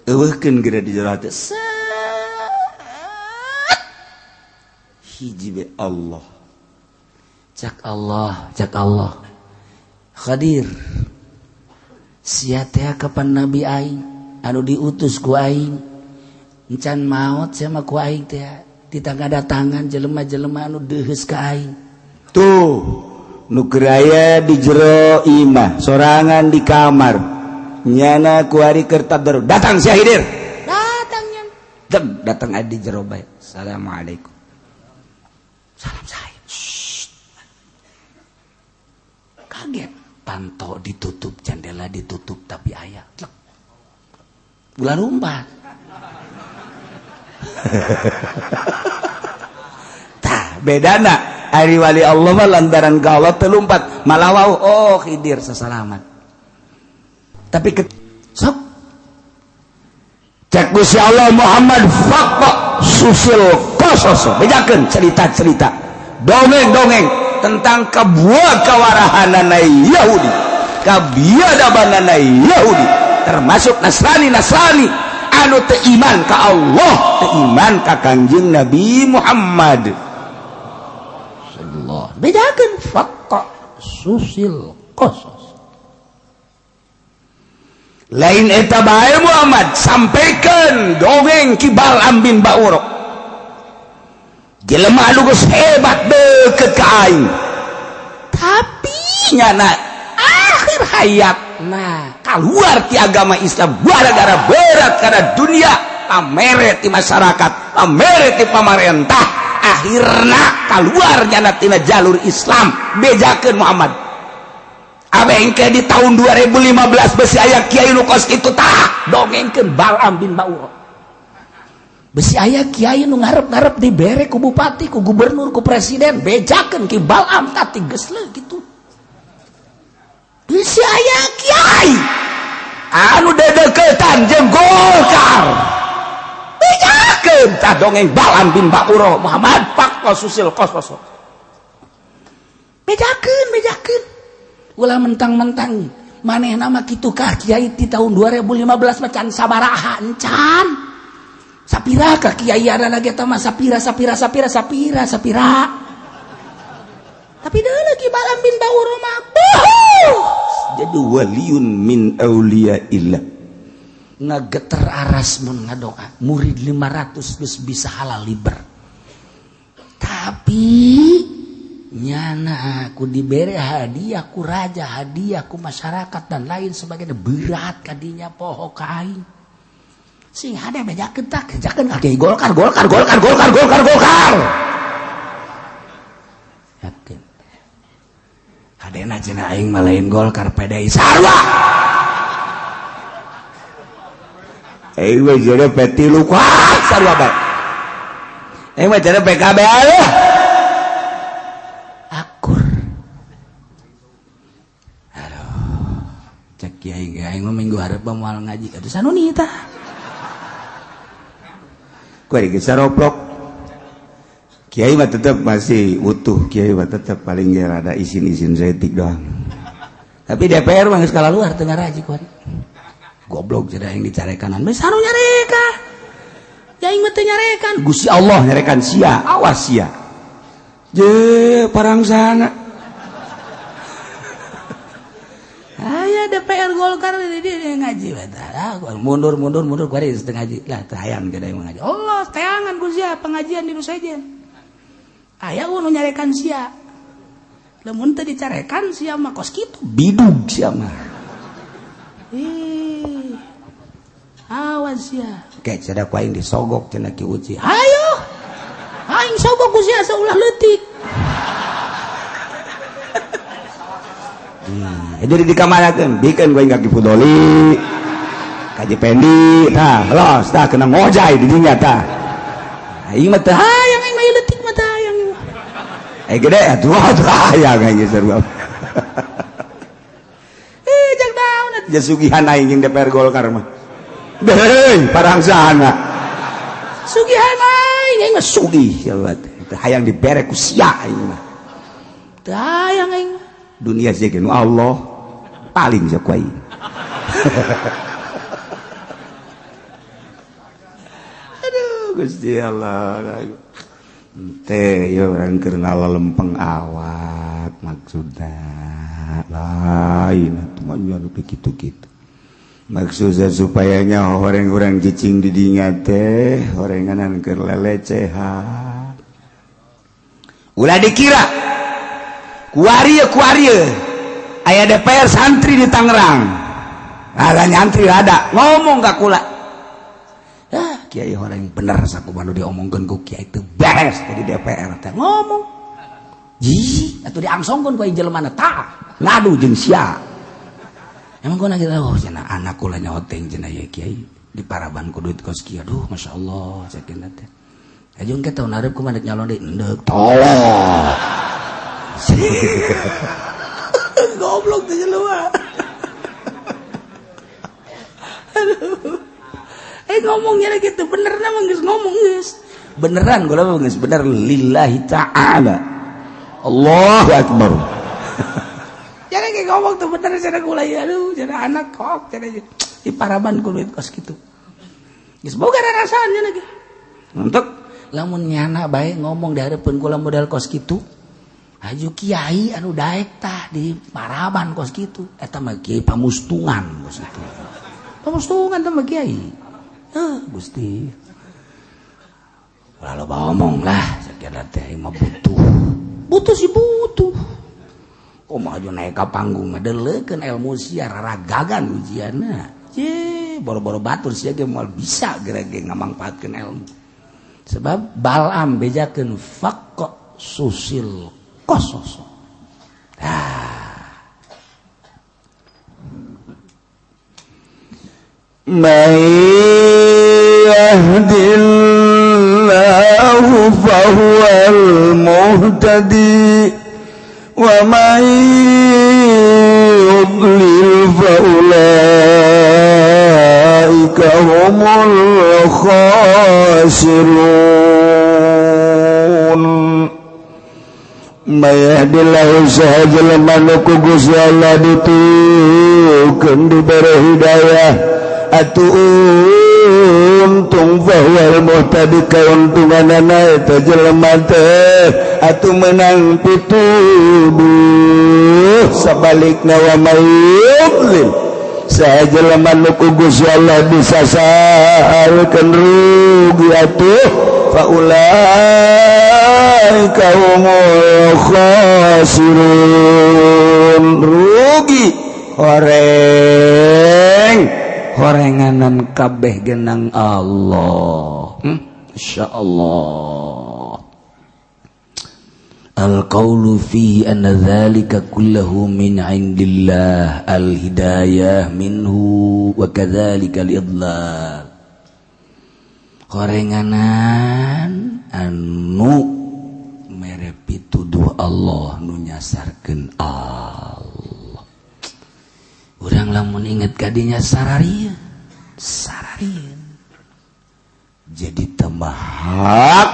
Eueuhkeun geura di jero hate. Hiji be Allah. Cak Allah, cak Allah. Khadir. Sia teh kapan nabi aing anu diutus ku aing. Encan maot sia mah ku aing teh ditangga datangan jelema-jelema anu deuheus ka aing. Tuh, nu keur aya di jero imah, sorangan di kamar. Nyana kuari keur tadarus. Datang sia Khidir. Datang nya. Deg datang aya di jero bae. Assalamualaikum. Salam saya. Shh. Kaget. Panto ditutup, jendela ditutup, tapi ayah. Ulah lompat. Tah, bedana ari wali Allah mah lantaran ka Allah teu lumpat, malah wau oh Khidir sasalamat. Tapi sok cek Gusti Allah Muhammad faqqa susil qasas, bejakeun cerita-cerita dongeng-dongeng tentang kebuah kawarahanana Yahudi, kabiadabanana Yahudi, termasuk Nasrani-Nasrani anu teu iman ka Allah, teu iman ka Kangjeng Nabi Muhammad sallallahu. Bejakeun faqqa susil qasas. Lain eta bae Muhammad sampaikan dongeng Ki Bal'am bin Ba'urok. Jelema anu geus hebat deukeut ka aing. Tapi nyana akhir hayat nah keluar ti agama Islam gara-gara berat karena dunia, pamere ti masyarakat, pamere ti pamarentah, akhirna keluar nyana tina jalur Islam. Bejakeun Muhammad. Abengke di tahun 2015 besi aya kiai nu kos kitu tah dongengkeun Bal'am bin Ba'urok. Besi aya kiai nu ngarep-ngarep dibere ku bupati, ku gubernur, ku presiden, bejakeun Ki Bal'am tati geus leuh kitu. Besi aya kiai anu dedeukeutan jeung Golkar. Bejakeun tah dongeng Bal'am bin Ba'urok Muhammad faqqa susil qasas. Bejakeun, bejakeun. Ulah mentang-mentang manehna mah kitu kah kiai di tahun 2015 mah can sabaraha encan. Sapira ka kiai ada lagi eta mah sapira sapira sapira sapira sapira. Tapi deui lagi Bal'am bin Ba'urok mah jadi waliun min auliyaillah. Ngageter aras mun ngadoa, murid 500 geus bisa halal liber. Tapi nyana aku diberi hadiah ku raja, hadiah ku masyarakat dan lain sebagainya, berat kadinya poho ka aing. Sing hade bejakeun tah, bejakeun ka kiai Golkar, Golkar, Golkar, Golkar, Golkar, Golkar. Yakin. Hadena cenah aing mah lain Golkar, PDI sarua. Aing mah jadi P3 kuat sarua bae. Aing mah jadi PKB aya. Akur. Aduh. Cek kiai ge aing mah minggu hareup moal ngaji atuh sanuni tah. Kuari geus saroprok. Kiai mah tetep masih utuh, kiai mah tetep paling ge rada isin-isin saeutik doang. Tapi DPR mah geus kalaluar teu ngaraji kuari. Goblok cenah aing dicarekanan. Geus sanu nyareka. Ya aing mah teu nyarekan. Gusti Allah nyarekan sia, awas sia. Je parang sana. Aya DPR Golkar di dia ngaji bae. Mundur mundur mundur kuari setengah ngaji. Lah teu hayang jadi ngaji. Allah teangan ku sia pengajian di nu sejen. Aya nu nyarekan sia. Lamun teu dicarekan sia mah kos kitu bidug sia mah. Ih. Awas sia. Kayak cenah ku aing disogok cenah Ki Uci. Hayo. Aing sogok ku sia saulah leutik. Jadi dikamanakeun, bikeun ku aing ka Ki Fudoli. Ka Pendi, tah, los, tah kena ngojay di dinya tah. Aing mah teu hayang aing mah leutik mah teu hayang. Eh gede atuh atuh hayang aing sarua. Eh jang naon atuh sugihan aing jeung DPR Golkar mah. Deuh, parang sana. Sugihan aing aing mah sugih ya teh hayang dibere ku sia aing mah. Teu hayang aing. Dunia sih nu Allah paling sok ku aing. Gusti Allah teh ya urang keur ngalalempeng awak maksudna lain atuh mah nya nu kitu-kitu maksudnya supaya nya horeng-horeng cicing di dinya teh horenganan keur lelecehan. Ulah dikira kuari kuari aya DPR santri di Tangerang, ada nyantri, ada ngomong ka kula, "Ah, kiai horeng bener sakumaha nu diomongkeun ku kiai teu beres jadi DPR teh." Ngomong ji atuh diangsongkeun ku jelema tah ngadu jeung sia. Emang kau lagi tahu cenah anak kula nyoteng cenah ya, "Kiai, di paraban ku duit kos kieu." Aduh, masyaallah, sakinah teh. Aja engke tahun hareup kumaha nyalon deui, endek tolong. Goblok teh jelema. Aduh. Eh, ngomongnya gitu bener nama geus ngomong geus. Beneran gua mah geus bener lillahi ta'ala. Allahu akbar. Jadi kayak ngomong tuh bener cenah kula ya, aduh cenah anak kok cenah di paraban ku duit kos kitu. Geus boga rasanya lagi. Untuk lamun nyana bae ngomong di hareupeun kula modal kos kitu. Aju kiai anu daek tah di paraban kos kitu. Eta mah kiai pamustungan kos kitu. Pamustungan teh mah kiai. Ah, Gusti. Ulah loba omong lah, sakieu teh mah butuh. Butuh sih butuh. Kumaha maju naik ka panggung mah deleukeun ilmu sia raragagan ujianna. Ye, boro-boro batur sia ge moal bisa geura ge ngamangpaatkeun ilmu. Sebab Balam bejakeun faqo susil kosos. Ah. من يهد الله فهو المهتدي ومن يضلل فأولئك هم الخاسرون. من يهد الله saha jelema nu ku Gusti Allah ditukeun dibere hidayah atuh untung fahuwal muhtadi kauntunganana eta jelema teh atuh menang pituduh. Sabalikna wa may yudlil saha jelema nu ku Gusti Allah disasarkeun rugi atuh faulaika humul khasirun. Rugi horeng horenganan kabeh genang Allah. Insyaallah. Al-qawlu fihi anna dhalika kullahu min indillah, al-hidayah minhu wa kadzalika al-idlal. Horenganan anu mere pituduh Allah, nu nyasarkeun Allah. Urang lamun inget kadinya sararieun, sararieun. Jadi tambah hak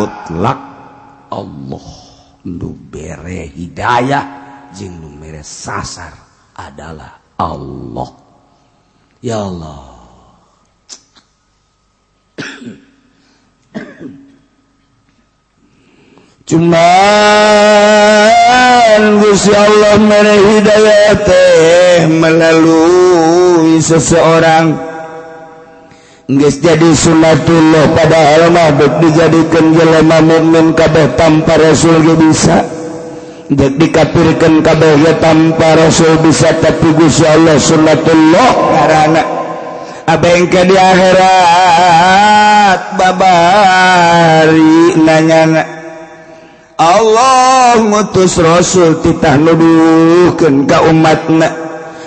mutlak Allah nu bere hidayah jeung nu mere sasar adalah Allah. Ya Allah. Cuman Gusti Allah mere hidayah teh melalui seseorang geus jadi sunatullah, padahal mah dek dijadikeun jelema mukmin kabeh tanpa rasul ge bisa, dek dikafirkeun kabeh ge tanpa rasul bisa, tapi Gusti Allah sunatullah karana abengke di akhirat babari nanyana Allah ngutus rasul titah nuduhkeun ka umatna.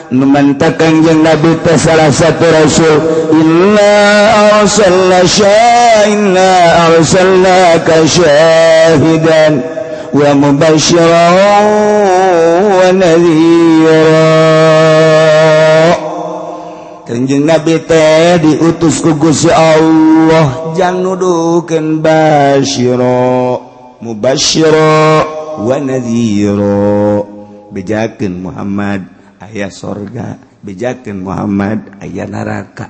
Nu manta Kangjeng Nabi teh salah satu rasul. Inna arsalna inna arsalnaka syahidan wa mubasysyiran wa nadhira. Kangjeng Nabi teh diutus ku Gusti Allah jang nuduhkeun basyira, mubasyira wa nadhira. Bejakeun Muhammad aya sorga, bejakeun Muhammad aya neraka.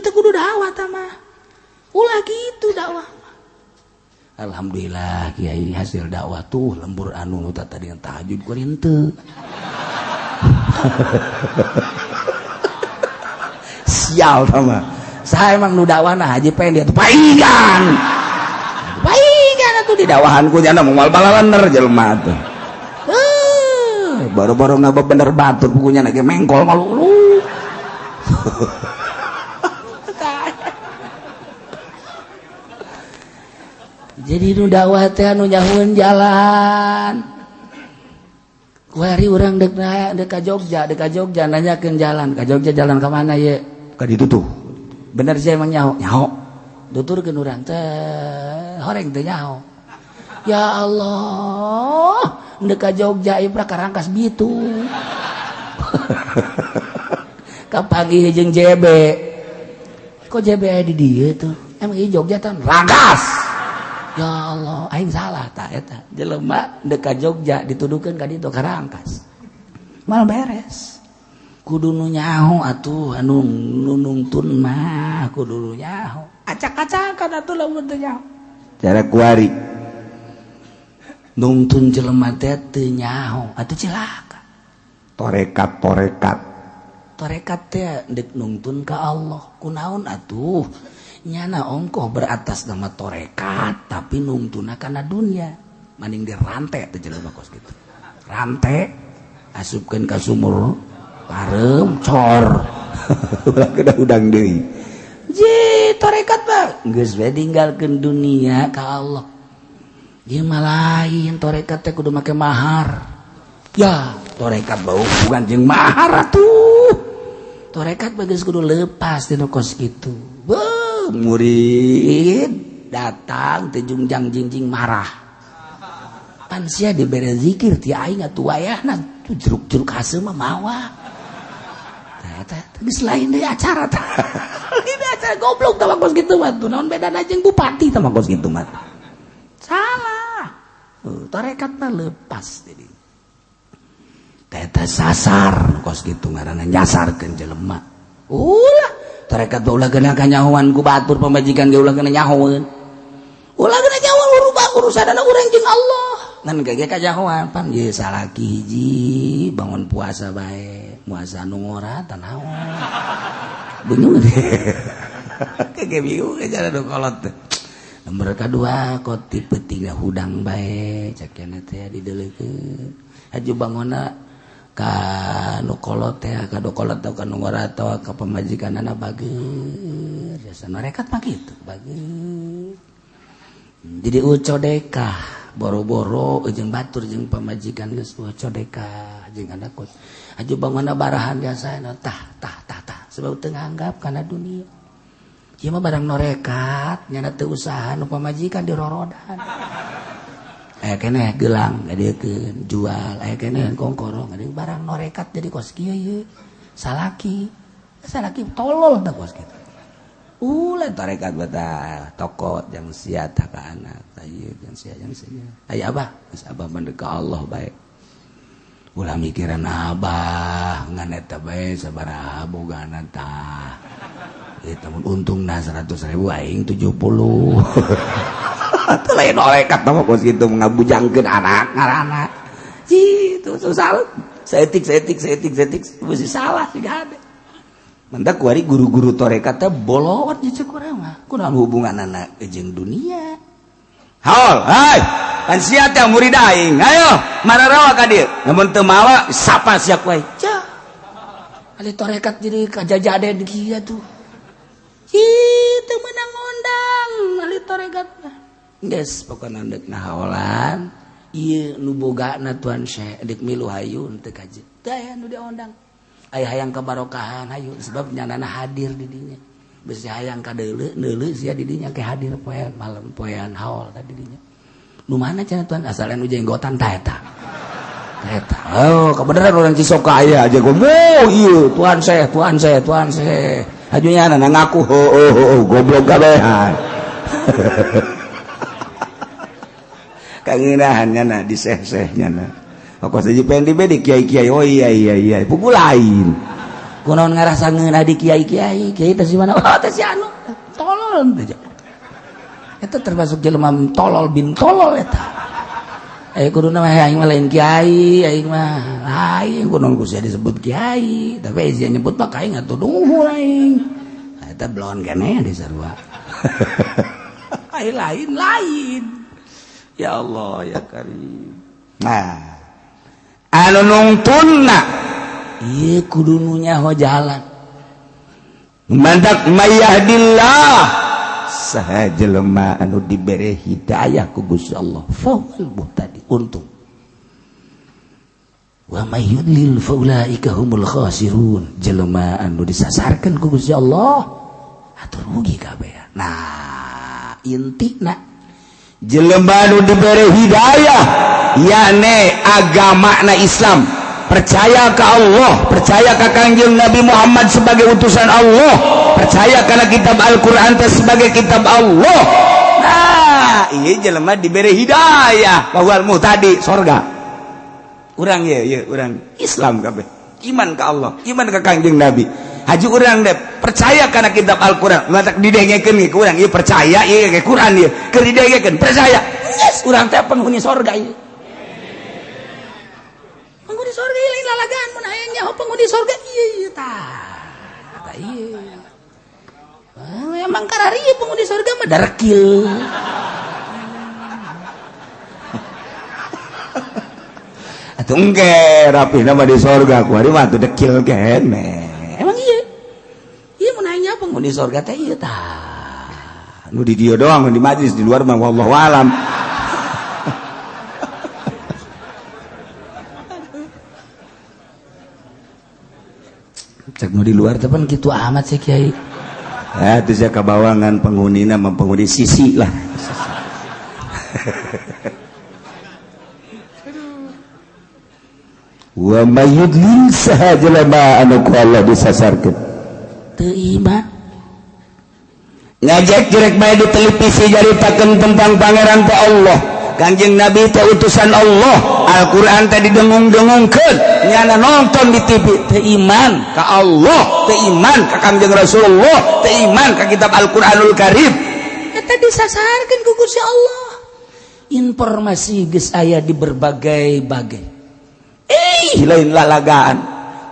teu kudu dakwah tah mah. Ulah kitu dakwah. Alhamdulillah kiai hasil dakwah tuh lembur anu nu tadi tahajud ku henteu. Sial tah mah. Saha emang nu dakwahna haji pengen dia tuh paingan. Paingan atuh di dakwahan ku nyana moal balalener jelema tuh. Baru-baru ngaba bener batur bukunya lagi mengkol malu. Jadi nu dakwah teh anu nyahueun jalan. Kuari urang deuk ka Jogja, nanyakeun jalan, ka Jogja jalan ka mana ye? Ka ditu tuh. Bener sih emang nyaho, nyaho. Tuturkeun urang teh horeng teh nyaho. Ya Allah, ndek ka Jogja ibra karangkas bitu. Kapanggih jeung JB. Kok JB aya di dieu tuh? Emang ieu Jogja tah Rangkas. Ya Allah, aing salah tah eta. Jelema ndek ka Jogja dituduhkeun ka ditu ka Rangkas. Mal beres. Kudu nu nyaho atuh anu nungtun mah kudu nu nyaho. Acak-acakan atuh lamun teu nyaho. Cara kuari nungtun jelema teh teu nyaho atuh cilaka. Torekat Torekat teh ndek nungtun ka Allah. Kunaon atuh? Nyana ongkoh beratas nama torekat tapi nungtuna kana dunia. Maning dirantai teh jelema kos kitu. Rantai asupkeun ka sumur parem cor. Ulah kena udang deui. Ji torekat mah geus we ninggalkeun dunia ka Allah. Ieu mah lain torekat teh kudu make mahar. Ya, torekat bau bukan jeung mahar atuh. Torekat mah geus kudu lepas tina kos kitu. Beuh, murid datang teh jungjang jingjing marah. Pan sia dibere zikir ti aing atuh wayahna tuh jeruk-jeruk haseum mah mawa. Tah eta geus lain deui acara tah. Ini acara goblok tah kos kitu mah tuh naon bedana jeung bupati tah kos kitu mah. Salah. Torekat mah lepas jadi. Teta sasar kos kitu ngaranna nyasarkeun jelema. Ulah torekat ulah kena kanyahoan ku batur pamajikan ge ulah kena nyahoeun. Ulah kena nyahoan urubah urusanana urang jeung Allah. Ngan ge kanyahoan pan ye salaki hiji bangun puasa bae, puasa nu ngora tah naon. Bingung deh. Ge bingung cara nu kolot teh. Nomor kadua kot tipe tiga hudang bae cekena teh dideleukeun. Haju bangonna ka nu kolot teh ka nu kolot atau ka nu ngora atawa ka pamajikanana bager. Jasa norekat mah kitu bager. Jadi ucodekah boro-boro jeung batur jeung pamajikan geus ucodekah jeung anak kos. Haju bangonna barahan biasana tah tah tah tah sebab teu nganggap kana dunia. Ieu mah barang norekat nyana teu usaha nu pamajikan dirorodan. Aya keneh gelang ngadeukkeun jual, aya keneh kongkorong ngadeukkeun barang norekat jadi kos kieu ieu. Salaki, salaki tolol tah kos kitu. Ulah tarekat betah toko jang sia tah ka anak, tah ieu jang sia jang sia. Aya abah, geus abah mah ka Allah bae. Ulah mikiran abah ngan eta bae sabaraha bogana tah. Eta mun untungna 100.000 aing 70. Atuh lain norekat mah kos kitu ngabujangkeun anak ngaranna. Itu susah. Seetik seetik seetik seetik mesti salah siga ade. Mentak kuari guru-guru torekat teh bolot jeung cek urang mah. Kunaon hubunganana jeung dunia? Haol, hai. Pan sia teh murid aing. Ayo, mararawa ka dieu. Lamun teu mawa sapa sia ku aing. Cah. Ali torekat jadi kajajaden kieu tuh. Ih, teu meunang ngondang ahli torekat mah. Geus pokona deuk nahaolan, ieu nu bogana Tuan Syekh deuk milu hayu teu kaje. Teu aya nu diondang. Aya hayang kabarokahan hayu sebab nyanana hadir di dinya. Bisi hayang ka deuleu, deuleu sia di dinya ke hadir poean malam poean haol tadi dinya. Nu mana cenah Tuan asal nu jenggotan tah eta. Tah eta. Oh, kebenaran orang Cisoka aya aja gomo ieu Tuan Syekh, Tuan Syekh, Tuan Syekh. Hajunya anak ngaku ho ho ho goblok kabehan. Kangenahan nyana di seh-seh nyana. Kok saja pengen di kiai-kiai oh iya iya iya pugu lain. Kunaon ngarasa ngeunah di kiai-kiai, kiai teh si mana? Oh, teh si anu. Tolol teh. Eta termasuk jelema tolol bin tolol eta. Kuduna mah aing mah lain kiai, aing mah lain kunaon ku sia disebut kiai, tapi sia nyebut mah aing atuh duhur aing. Eta belon keneh di sarua. Aing lain-lain. Ya Allah ya Karim. Nah, anu nungtunna ieu kudu nu nyaho jalan. Mantak mayahdillah saha jelema anu dibere hidayah ku Gusti Allah fahuwal muhtadi, untung. Wa may yudlil faulaika humul khasirun, jelema anu disasarkeun ku Gusti Allah atuh rugi kabeh. Nah, intina jelema anu dibere hidayah yakni agamana Islam, percaya ke Allah, percaya ke Kangjeng Nabi Muhammad sebagai utusan Allah, percaya karena kitab Al-Quran sebagai kitab Allah. Nah, iya jelema diberi hidayah bahwa muhtadi sorga. Urang ya, ya urang Islam kabeh, iman ke Allah, iman ke Kangjeng Nabi. Haji urang deh percaya karena kitab Al-Quran, matak didengekeun ke urang, ieu percaya ieu ke Quran ieu, keur didengekeun percaya. Yes, urang teh penghuni sorga ieu. Penghuni sorga ieu lain lalagaan mun hayang nyaho penghuni sorga ieu ieu tah. Tah ieu. Emang karari penghuni sorga mah darekil. Atuh engke rapihna mah di sorga ku ari mah atuh dekil keneh. Emang ieu. Ieu mun hayang nyaho penghuni sorga teh ieu tah. Nu di dieu doang, nu di majlis di luar mah wallahu alam. Cek nu di luar teh pan kitu amat sih kiai. Ya itu saya kabawangan penghunina mah penghuni sisi lah. Wa may yudlil saha jelema anu ku Allah disasarkeun. Teu iman. Ngajak jerek bae di televisi jaritakeun tentang pangeran teh Allah, Kangjeng Nabi teh utusan Allah, Al-Qur'an teh didengung-dengungkeun, nyana nonton di TV teu iman ka Allah, teu iman ka Kangjeng Rasulullah, teu iman ka kitab Al-Qur'anul Karim. Eta disasarkeun ku Gusti Allah. Informasi geus aya di berbagai-bagai. Lain lalagaan,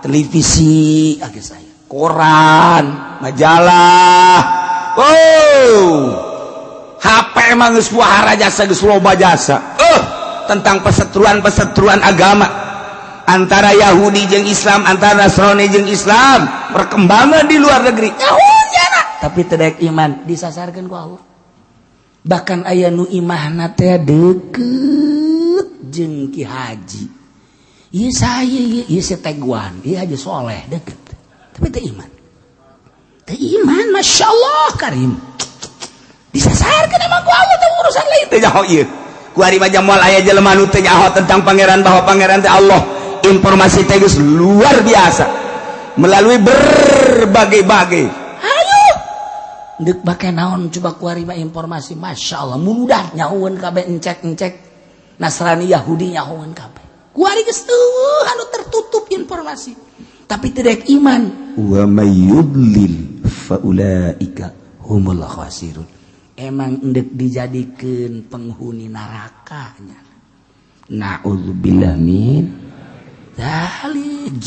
televisi geus aya, koran, majalah. Oh, HP emang geus wahara jasa, geus loba jasa. Tentang perseteruan-perseteruan agama antara Yahudi jeung Islam, antara Nasrani jeung Islam, perkembangan di luar negeri. Tapi teu daek iman disasarkeun ku Allah. Bahkan aya nu imahna teh deukeut jeung Ki Haji. Ieu saya ieu si Teguan, ieu Haji Soleh deukeut. Tapi teu iman. Teu iman, Masya Allah Karim. Disasarkeun emang ku Allah teh urusan lain teu nyaho ieu. Ku ari mah moal aya jelema nu teu nyaho tentang pangeran bahwa pangeran teh Allah. Informasi teh geus luar biasa melalui berbagai-bagai. Ayo deuk bake naon coba ku ari mah informasi, Masya Allah mudah nyahoeun kabeh encek-encek Nasrani Yahudi nyahoeun kabeh. Ku ari geus teu anu tertutup informasi. Tapi teu daek iman. Wa may yudlil faulaika humul khasirun. Emang endek dijadikeun penghuni nerakanya. Na'udzubillah min dzalik.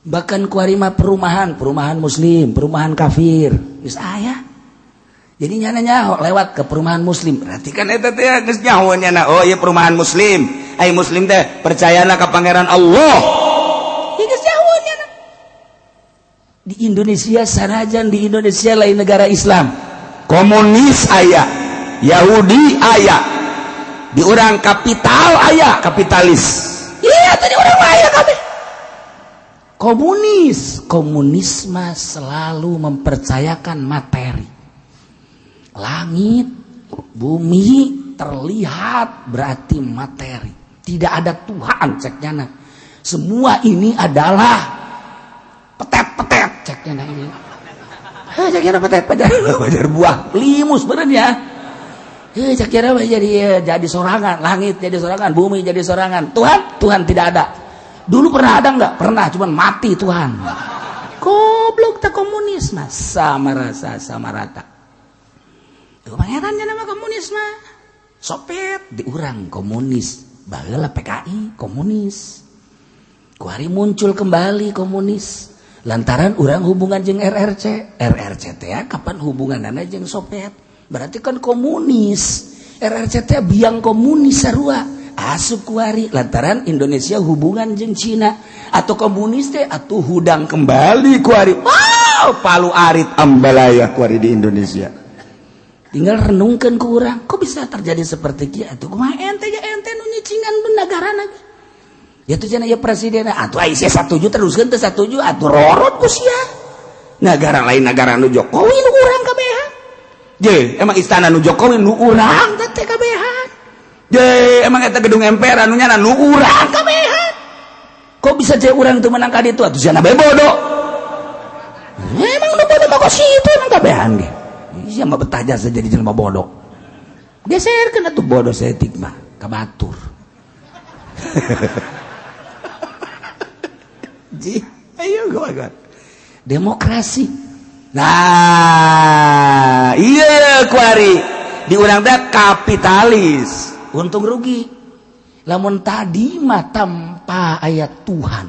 Bahkan kuari mah perumahan, perumahan muslim, perumahan kafir, geus aya. Jadi nyana nyaho lewat ke perumahan muslim. Berarti kan eta teh geus nyaho nyana, oh ieu perumahan muslim. Ai muslim teh percayana ka pangeran Allah. Ieu geus nyaho nyana. Di Indonesia sanajan di Indonesia lain negara Islam, komunis aya, Yahudi aya, di urang kapital aya, kapitalis. Iya tadi urang aya kabeh. Komunis, komunisme selalu mempercayakan materi. Langit, bumi terlihat berarti materi. Tidak ada Tuhan ceknya nah. Semua ini adalah petet-petet ceknya nah ini. Ceknya petet-petet wajar buah limus bener ya. Ceknya jadi sorangan, langit jadi sorangan, bumi jadi sorangan. Tuhan, Tuhan tidak ada. Dulu pernah ada nggak? Pernah, cuman mati Tuhan. Goblok tak komunis mah sama rasa sama rata. Tuh pangerannya nama komunis mah. Soviet diurang komunis, baheula PKI komunis. Kuari muncul kembali komunis. Lantaran urang hubungan jeung RRC, RRC teh kapan hubunganana jeung Soviet? Berarti kan komunis. RRC teh biang komunis sarua. Asup kuari lantaran Indonesia hubungan jeung Cina atau komunis teh atuh hudang kembali kuari. Wow, palu arit ambalaya kuari di Indonesia. Tinggal renungkan ku urang, kok bisa terjadi seperti kieu atuh kumaha ente ya ente nu nyicingan negarana ge. Ya tuh cenah ya presiden atuh ai sia satuju teruskeun teu satuju atuh rorot ku sia. Negara lain negara nu Jokowi nu urang kabehan. Je, emang istana nu Jokowi nu urang teh kabehan. Je, emang eta gedung MPR anu nyana nu urang kabehan. Kok bisa je urang teu menang ka ditu atuh sia bae bodoh. Emang nu bodoh mah kok situ emang kabehan ge. Sia mah betah jasa jadi jelema bodoh. Geserkeun atuh bodoh saeutik mah ka batur. Ji, ayo gua. Demokrasi. Nah, iya kuari di urang teh kapitalis. Untung rugi. Lamun tadi mah tanpa ayat Tuhan.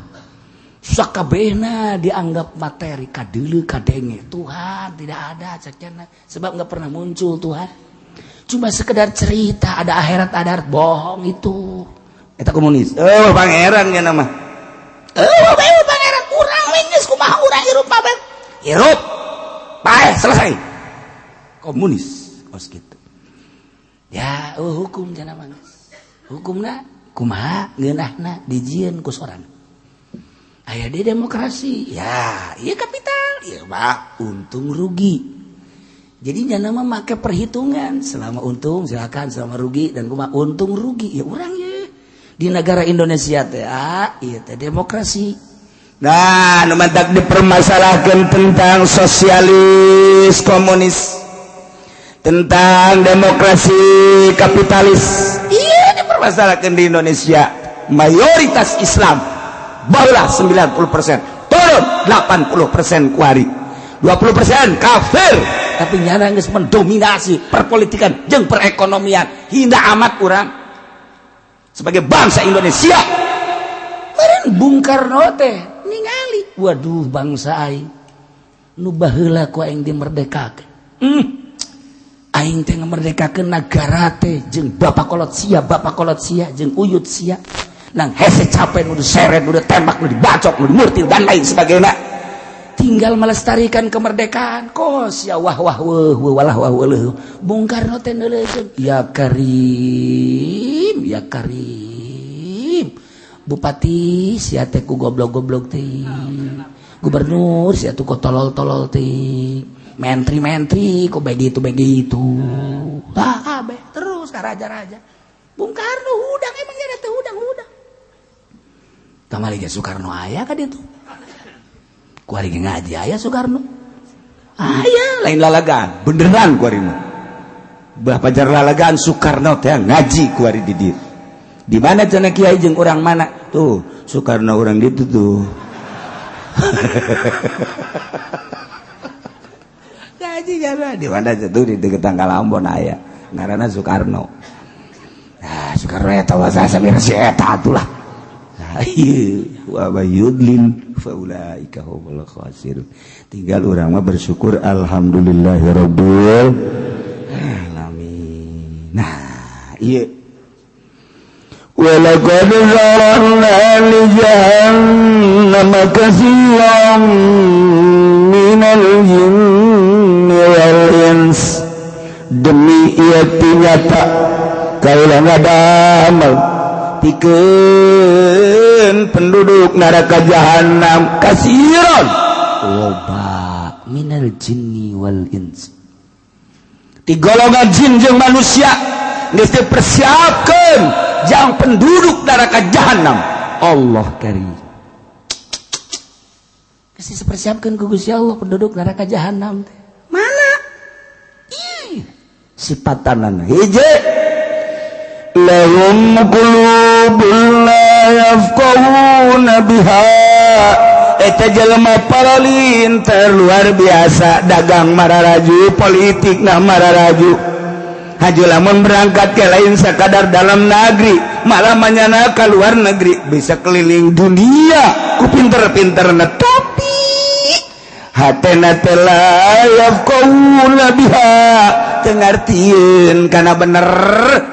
Sakabehna dianggap materi kadeuleu kadenge. Tuhan tidak ada cekna sebab enggak pernah muncul Tuhan. Cuma sekedar cerita ada akhirat ada bohong itu. Eta komunis. Oh, pangeran nya nama. Oh, pangeran urang we geus kumaha urang hirup pabe. Hirup. Paeh selesai. Komunis kos kitu. Ya, oh, hukum cenah mah. Hukumna kumaha ngeunahna dijieun ku sorang. Aya di demokrasi. Ya, ieu kapital. Ieu mah untung rugi. Jadi nya mah make perhitungan selama untung silakan, selama rugi dan kumaha untung rugi ya urang ye. Di negara Indonesia teh ieu teh demokrasi. Nah, nu mantak dipermasalahkan tentang sosialis komunis, tentang demokrasi kapitalis. Iya dipermasalahkan di Indonesia. Mayoritas Islam barulah 90%, turun 80% kuari, 20% kafir. Tapi nyana geus mendominasi perpolitikan jeung perekonomian. Hina amat urang sebagai bangsa Indonesia. Meureun Bung Karno teh ningali, waduh bangsa aing nu baheula ku aing dimerdekakeun. Aing teh ngamerdekakeun nagara teh jeung bapak kolot sia, jeung uyut sia. Nang hese capek nu diseret, nu ditembak, nu dibacok, nu dimurtil dan lain sebagainya. Tinggal melestarikan kemerdekaan. Kos ya wah wah wah walah wah wah. Bung Karno teh neuleukeun, ya Karim, ya Karim. Bupati sia teh ku goblok-goblok teh. Gubernur sia tuh ku tolol-tolol teh. Menteri-menteri kok begitu-begitu. Ah kabeh terus ka raja-raja. Bung Karno hudang emangnya teh hudang-hudang. Kamari ge Soekarno aya ka ditu. Kuari ge ngaji aya Soekarno. Aya lain lalagaan, beneran kuari mah. Bah pajar lalagaan Soekarno teh ngaji kuari di dieu. Di mana cenah kiai jeung urang mana? Tuh, Soekarno urang ditu tuh. Ngaji kana di mana tuh di deket Tanggal Ambon aya. Ngaranna Soekarno. Nah, Soekarno eta wasa samir si eta atulah. Wa yudlil faulaika humul khasirun. Tinggal urang mah bersyukur alhamdulillahirabbil alamin. Nah, ieu walaqad zara'na li jahannama katsiran minal jinni wal ins. Demi ieu nyata kaula ngadamel pikeun penduduk neraka jahanam kasiron loba minal jinni wal ins. Ti golongan jin jeung manusia geus dipersiapkeun jang penduduk neraka jahanam. Allah karim. Geus dipersiapkeun ku Gusti Allah penduduk neraka jahanam teh. Mana? Ih, sipatanana hiji lahum qulubun qulubun la yafqahuna biha. Eta jelema paralinter luar biasa, dagang mararaju, politik nah mararaju. Haji lamun berangkat ke lain sekadar dalam negeri, malah manyana ke luar negeri, bisa keliling dunia ku pinter-pinterna, tapi hatena teh la yafqahuna biha, teu ngartieun kana bener.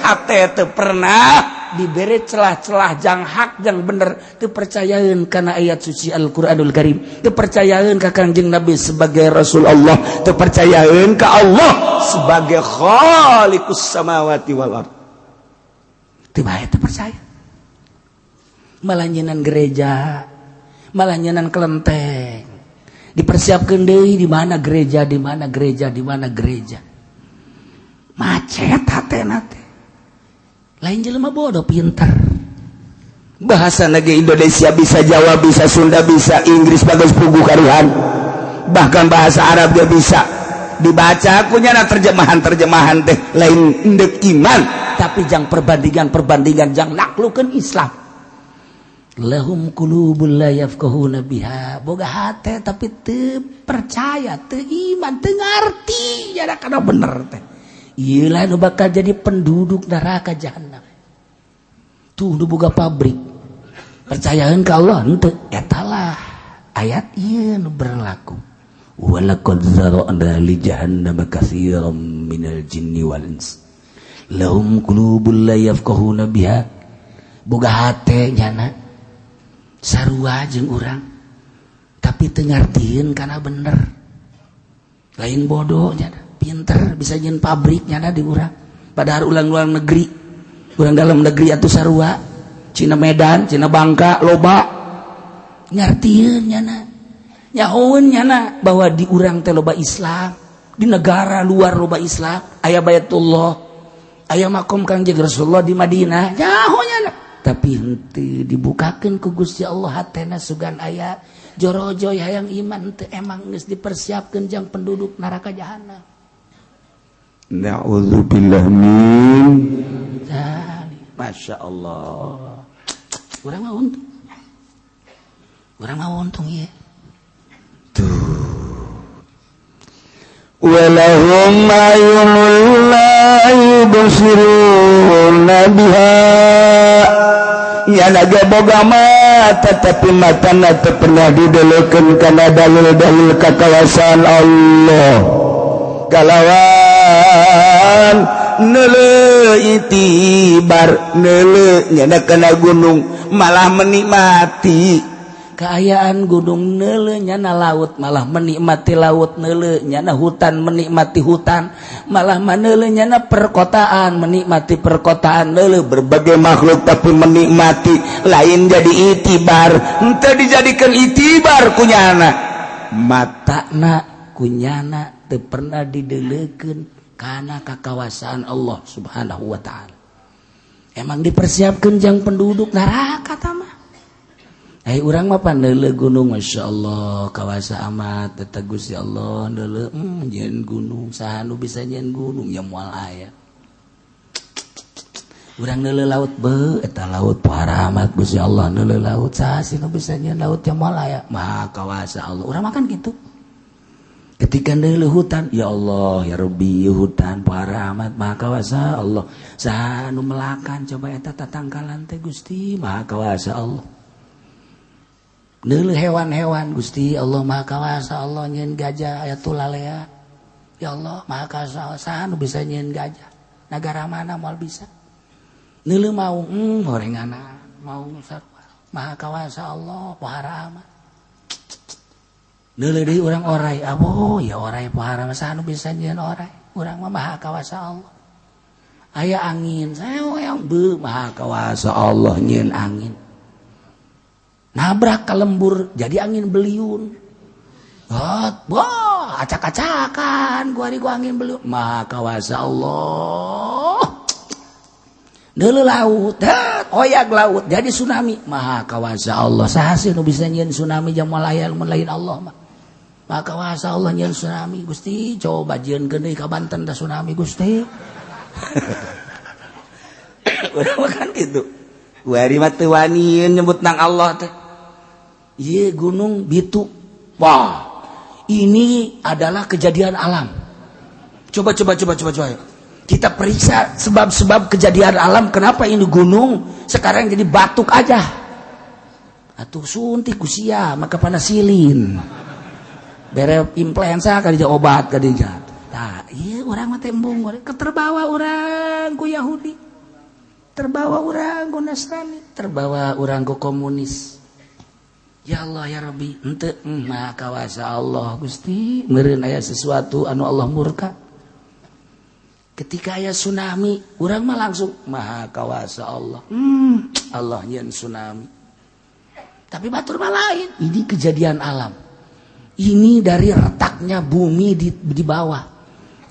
Hate teu pernah diberi celah-celah jang hak jang bener, teu percayaeun kana ayat suci Al-Qur'anul Karim, teu percayaeun ka Kangjeng Nabi sebagai Rasul Allah, teu percayaeun ka Allah sebagai Khaliqus samawati wal ard. Teu bae teu percaya. Malah nyenan gereja, malah nyenan kelenteng. Dipersiapkeun deui di mana gereja, di mana gereja, di mana gereja. Macet hatena teh. Lain jelema bodoh, pinter. Bahasa negeri Indonesia bisa, Jawa bisa, Sunda bisa, Inggris bagus pugu karuhan, bahkan bahasa Arab dia bisa dibaca kunyana terjemahan-terjemahan teh lain endek iman, tapi jang perbandingan-perbandingan jang naklukeun Islam. Lahum qulubul la yafqahuna biha, boga hate tapi teu percaya, teu iman, teu ngarti jada kana bener teh. Ieu lah nu bakal jadi penduduk neraka jahanam. Tuh nu boga pabrik percayaeun ka Allah henteu, eta lah ayat ieu nu berlaku. Walaqad zara'na li jahannama katsiran minal jinni wal ins lahum qulubul la yafqahuna biha. Boga hate nyana sarua jeung urang tapi teu ngartieun kana bener. Lain bodoh nyana, pinter, bisa nyeun pabrik nyana di urang, padahal ulang-ulang negeri, urang dalam negeri atuh sarua, Cina Medan, Cina Bangka loba ngartieun nyana, nyahoeun nyana bahwa di urang teh loba Islam, di negara luar loba Islam, aya Baitullah, aya makom Kangjeng Rasulullah di Madinah, nyaho nyana, tapi henteu dibukakeun ku Gusti Allah hatena sugan aya jorojoy hayang iman teu, emang geus dipersiapkeun jang penduduk neraka jahanam. Na'udzubillah min dzalik. Masya Allah. Urang mah untung. Urang mah untung ieu. Tuh. Walahum ayunul la yubsiruna biha. Ya naga boga mata tapi matana teu pernah didelekeun kana dalil-dalil kakawasan Allah. Kalawan neuleuh itibar, neuleuh nyana kana gunung malah menikmati kaayaan gunung, neuleuh nyana laut malah menikmati laut, neuleuh nyana hutan menikmati hutan, malah maneuleuh nyana perkotaan menikmati perkotaan, neuleuh berbagai makhluk tapi menikmati, lain jadi itibar, henteu dijadikan itibar kunyana. Matana kunyana teu pernah didelekeun kana kakawasaan Allah Subhanahu wa taala. Emang dipersiapkeun jang penduduk neraka tah mah. Ai urang mah pan neuleuh gunung, Masya Allah kawasa amat eta Gusti Allah, neuleuh nyieun gunung, saha nu bisa nyieun gunung, ya moal aya. Urang neuleuh laut, be eta laut pohara amat Gusti Allah, neuleuh laut, saha sih nu bisa nyieun laut, ya moal aya, maha kawasa Allah. Urang makan gitu. Ketika neuleuh hutan, ya Allah ya Rabbi, hutan pohara amat, maha kawasa Allah, saha nu melakan coba eta tatangkalan teh, Gusti maha kawasa Allah. Neuleuh hewan-hewan, Gusti Allah maha kawasa Allah nyieun gajah aya tulalea, ya Allah maha kawasa, saha nu bisa nyieun gajah, negara mana moal bisa. Neuleuh maung, gorengana maung sarua, maha kawasa Allah pohara amat. Neuleuh deui urang orai, abo ya orai pohara, saha nu bisa nyieun orai, urang mah maha kawasa Allah. Aya angin saeong, be maha kawasa Allah nyieun angin, nabrak ke lembur jadi angin beliun. Hot, wah, acak-acakan gua gua angin beliun, maha kawasa Allah. Neuleuh laut, oyak laut jadi tsunami, maha kawasa Allah, saha sih nu bisa nyieun tsunami jang moal aya mun lain Allah mah. Maha kawasa Allah nyieun tsunami. Gusti coba jieunkeun deui ka Banten da tsunami Gusti. Urang mah kan gitu. Wari mah teu wani nyebut nang Allah teh. Ieu gunung bitu. Wah, ini adalah kejadian alam. Coba coba coba coba coba. Kita periksa sebab-sebab kejadian alam, kenapa ini gunung sekarang jadi batuk aja. Atuh suntik ku sia maka panasilin. Bere influenza kadinya obat kadinya. Tah, ieu urang mah teh embung, keterbawa urang ku Yahudi. Terbawa urang ku Nasrani, terbawa urang ku komunis. Ya Allah ya Rabbi, henteu maha kawasa Allah Gusti, meureun aya sesuatu anu Allah murka. Ketika aya tsunami, urang mah langsung maha kawasa Allah. Allah nyieun tsunami. Tapi batur mah lain, ini kejadian alam. Ini dari retaknya bumi di bawah.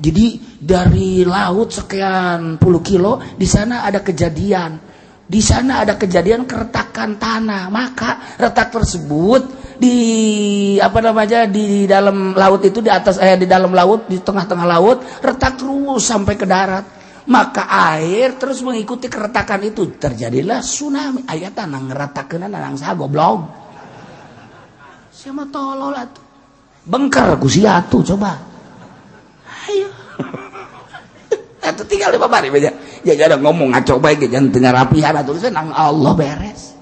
Jadi dari laut sekian puluh kilo di sana ada kejadian. Di sana ada kejadian keretakan tanah. Maka retak tersebut di apa namanya, di dalam laut itu, di atas di dalam laut, di tengah-tengah laut retak terus sampai ke darat. Maka air terus mengikuti keretakan itu, terjadilah tsunami. Aya tanah ngeretakeun nang saha, goblok. Siapa tolol atuh. Bengker ku sia atuh coba. Ayo. Atuh tinggal di babari beja. Ya ada ngomong ngaco bae ge jangan teu ngarapihan atuh nang Allah beres.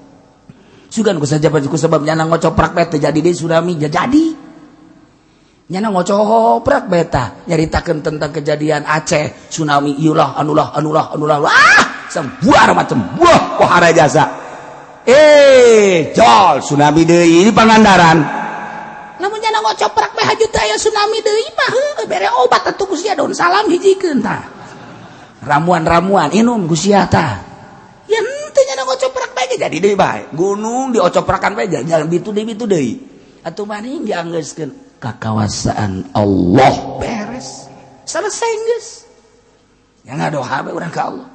Sugan ku saja ku sebab nyana ngocoprak bae teu jadi deui tsunami jadi. Nyana ngocoprak bae tah nyaritakeun tentang kejadian Aceh tsunami ieu lah anulah anulah anulah, ah sebuah macam buah pohara jasa. Jol tsunami deui ini Pangandaran. Lamun nyana ngocoprak bae haju teh aya tsunami deui mah heueuh bere obat atuh ku sia, daun salam hijikeun tah. Ramuan-ramuan inum ku sia tah. Ya henteu nyana ngocoprak bae jadi deui bae. Gunung diocoprakan bae jalan bitu deui bitu deui. Atuh maning dianggeuskeun kakawasaan Allah beres. Selesai geus. Ya ngadoa bae urang ka Allah.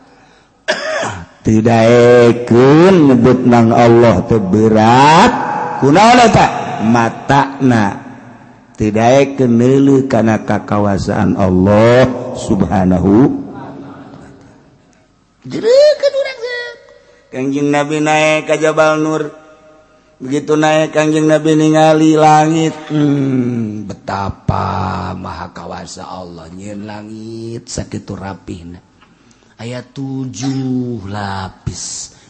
Teu daekeun nyebut nang Allah teh berat. Kunaon eta? Matana teu daekeun neuleuh kana kakawasaan Allah Subhanahu. Jereukeun urang zeuk. Kangjeng Nabi naik ka Jabal Nur. Begitu naik Kangjeng Nabi ningali langit, betapa maha kawasa Allah nyieun langit sakitu rapihna. Aya 7 lapis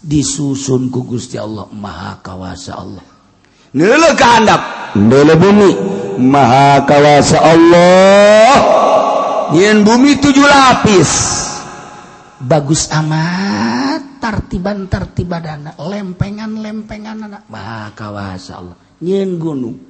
disusun ku Gusti Allah, maha kawasa Allah. Neuleuh ka handap, neuleuh bumi, maha kawasa Allah. Nyieun bumi 7 lapis. Bagus amat tartiban tartibadana, lempengan lempengan, maha kawasa Allah. Nyieun gunung,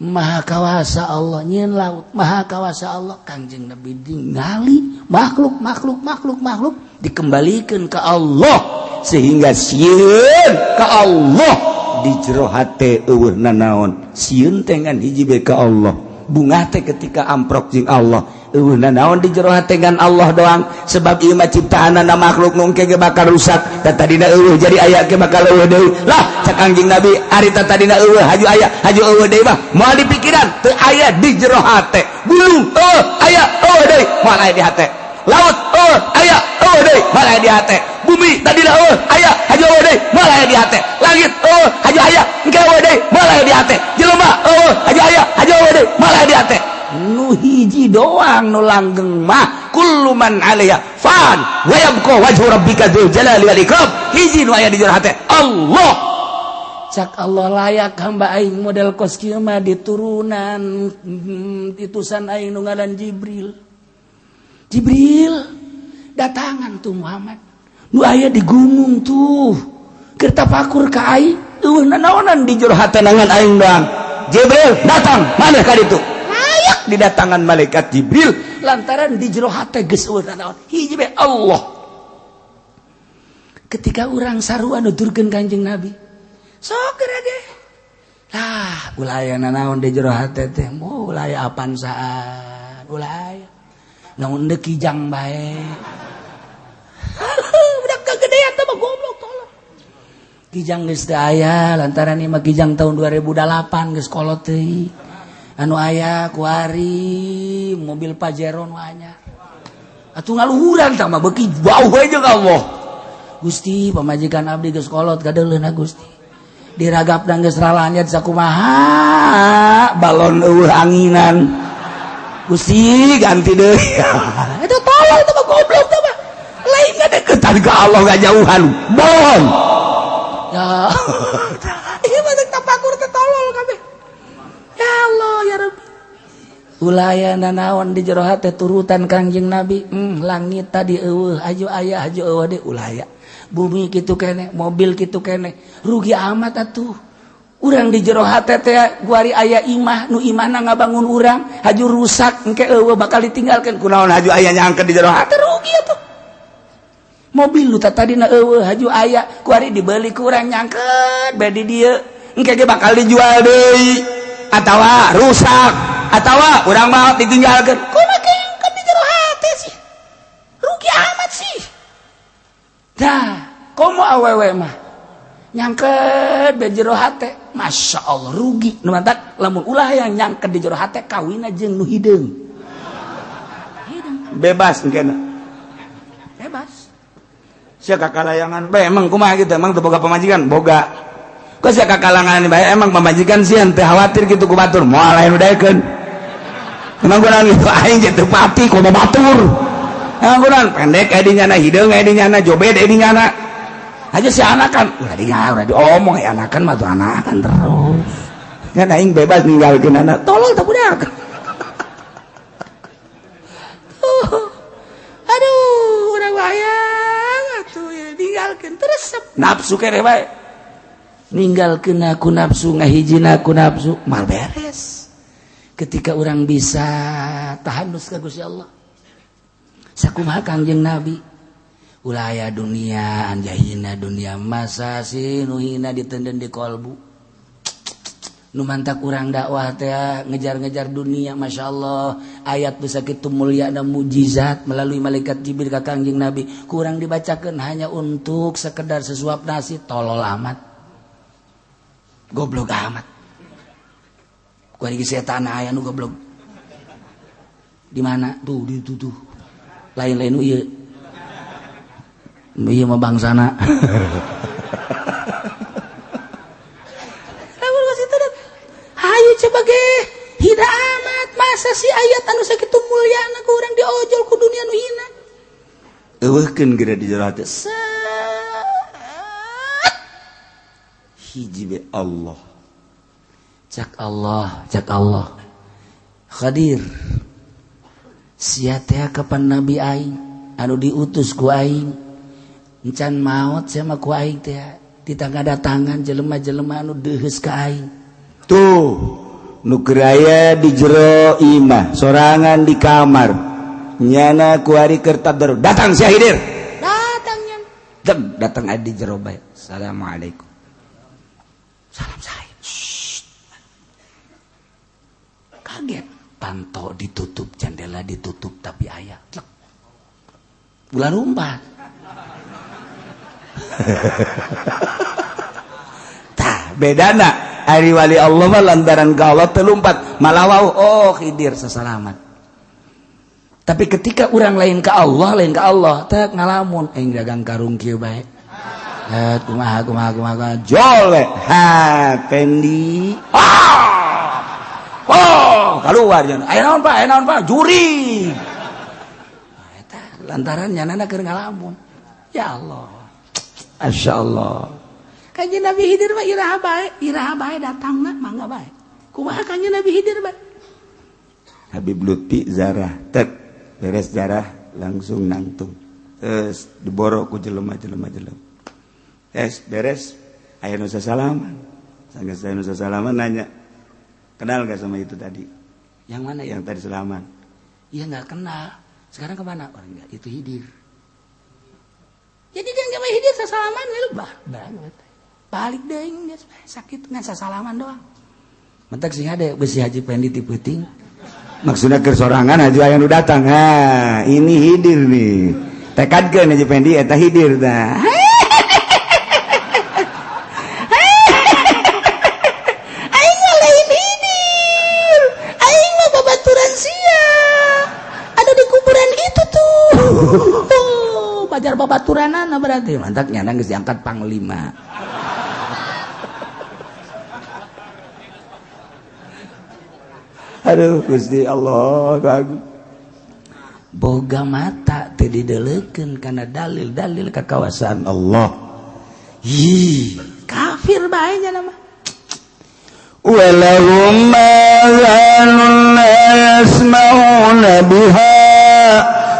maha kawasa Allah. Nyieun laut, maha kawasa Allah. Kangjeng Nabi ningali makhluk makhluk makhluk makhluk dikembalikan ke Allah sehingga sieun ka Allah di jero hate eueuh nanaon, sieun teh ngan hiji bae ka Allah, bungah teh ketika amprok jeung Allah, eueuh nanaon di jero hate ngan Allah doang, sebab ieu mah ciptaanana makhluk nu engke ge bakal rusak, da tadina eueuh jadi aya ge bakal eueuh deui. Lah cak Kangjeng Nabi, ari ta tadina eueuh haju aya haju eueuh deui mah moal di pikiran, teu aya di jero hate. Gunung eueuh aya eueuh deui moal aya di hate, laut eueuh aya eueuh deui moal aya di hate, bumi tadina eueuh aya haju eueuh deui moal aya di hate, langit eueuh haju aya engke eueuh deui moal aya di hate, jelema eueuh haju aya haju eueuh deui moal aya di hate. Nu hiji doang nu langgeng mah kullu man 'alaiha fan wa yabqa wajhu rabbika dzul jalali wal ikram. Hiji nu aya di jero hate Allah. Cak Allah, layak hamba aing model kos kieu mah diturunan itusan aing nu ngaran Jibril. Jibril datangan tuh Muhammad nu aya di gunung tuh keur tapakur ka aing, eueuh nanaonan di jero hate ngan aing doang. Jibril datang maneh ka ditu, layak didatangan malaikat Jibril lantaran di jero hate geus eueuh nanaon, hiji bae Allah. Ketika urang sarua nuturkeun Kanjeng Nabi sok geura ge lah ulah aya nanaon di jero hate teh, moal ulah aya apan saan, ulah aya naon deui kijang bae. Budak kegedean teh mah goblok tolong. Kijang geus teu aya lantaran ieu mah kijang tahun 2008 geus kolot teuing. Anu aya kuari mobil Pajero nu anyar. Atuh ngaluhuran tah mah beuki jauh we jeung Allah. Gusti pamajikan abdi geus kolot kadeuleuna Gusti. Diragapna geus ralanyat sakumaha balon eueuh anginan. Gusti ganti deui. Itu tolol itu mah goblok teh mah. Lain ngadeukeutan ka Allah ngajauhan. Bohong. Ya. Ieu mah tapakur teh tolol kabeh. Ya Allah ya Rabbi. Ulaya nanaon di jero hate turutan Kangjeng Nabi. Langit tadi eueuh aju aya aju eueuh deui ulaya. Bumi kitu keneh, mobil kitu keneh. Rugi amat atuh. Urang di jero hate teh guari aya imah nu imahna ngabangun urang, haju rusak engke eueuh bakal ditinggalkeun. Kunaon haju aya nyangkeut di jero hate rugi atuh. Mobil nu tadina eueuh haju aya kuari dibeli ku urang nyangkeut bae di dieu. Engke ge bakal dijual deui atawa rusak atawa urang mah ditinggalkeun. Kumaha nyangkeut di jero hate sih? Rugi amat sih. Dah, komo awewe mah nyangket di jero hate, Masya Allah rugi. Nu mantak lamun ulah yang nyangket di jero hate kawina jeung nu hideung. Hideung. Bebas engkena. Bebas. Sia kakalayangan bae emang kumaha kitu, emang teu boga pamajikan? Boga. Kok sia kakalangan bae emang pamajikan sieun teu khawatir kitu ku batur, moal lain udaekeun. Emang kunaon kitu aing ge teu pati komo batur. Emang kunaon pendek aya di nyana, hideung aya di nyana, jobed aya di nyana. Aja si anakan, udah diomong ya anakan mah tuh anakan terus. Kan aing bebas ninggalkeun anak, tolol teh budak. Aduh, urang wayang atuh ya ninggalkeun terus nafsu keneh bae. Ninggalkeun aku nafsu, ngahijina aku nafsu, mal beres. Ketika orang bisa tahanus ka Gusti Allah. Sakumaha Kangjeng Nabi? Ulaya dunia anjahina dunia masa sih nu hina ditenden di kolbu. Nu mantak urang dakwah teh ngejar-ngejar dunia, Masya Allah ayat bisa kitu mulia dan mujizat melalui malaikat Jibril ka Kangjeng Nabi kurang dibacakeun hanya untuk sekedar sesuap nasi, tolol amat, goblok amat. Ku ari setan aya nu goblok di mana tuh di itu tuh lain-lain nu ieu. Iya mah bangsana. Lamun geus itu hayu coba ge hina amat masa si ayat anu sakitu mulyana ku urang diojol ku dunia nu hina. Eueuhkeun geura di jero hate. Hiji be Allah. Cak Allah, cak Allah. Khadir. Sia teh kapan nabi aing anu diutus ku aing. Encan maot sama ku aing teh ditangga datangan jelema-jelema anu deuheus ka aing. Tuh nu keur aya di jero imah sorangan di kamar nyana ku ari keur tadarus datang sia hidir. Datang nya. Deg datang aya di jero bae. Assalamualaikum. Salam saya. Kaget. Panto ditutup, jendela ditutup tapi aya. Ulah lumpat. Tah bedana ari wali Allah mah lantaran ka Allah teu lumpat malah wau oh khidir sesalaman. Tapi ketika urang lain ka Allah teh ngalamun aing dagang karung kieu bae. Kumaha kumaha kumaha jol we. Ha Pendi. Ah! Oh, keluar jan. Aya naon Pak? Aya naon Pak? Juri. Nah, eta lantaran nyanana keur ngalamun. Ya Allah. Masya Allah. Kanjeng Nabi Khidir mah iraha bae datangna mangga bae. Kumaha kanjeng Nabi Khidir bae? Habib Lutfi zarah, tek beres zarah langsung nangtung. Terus diboro ku jelema-jelema jelema. Es beres aya nu sasalaman. Sanggeus aya nu sasalaman nanya, "Kenal gak sama itu tadi?" Yang mana? Yang tadi salaman. Iya nggak kenal. Sekarang kemana? Orang enggak, itu Khidir. Jadi dia nggak Khidir sasalaman we bah banget. Balik deui sakit ngan sasalaman doang. Mentak sing ada besi Haji Pendi ti peuting. Maksudnya keur sorangan haji aya nu datang. Ha, ini Khidir nih. Tekadkeun Haji Pendi eta Khidir tah. Aing mah lain Khidir. Aing mah babaturan sia. Ada di kuburan itu tuh. Bajar babaturanana berarti mantak nyana geus diangkat panglima. Aduh Gusti Allah agung. Boga mata teu dideulekeun kana dalil-dalil kakawasaan Allah. Hi, kafir bae nya mah. Walahum ma la yasma'una biha.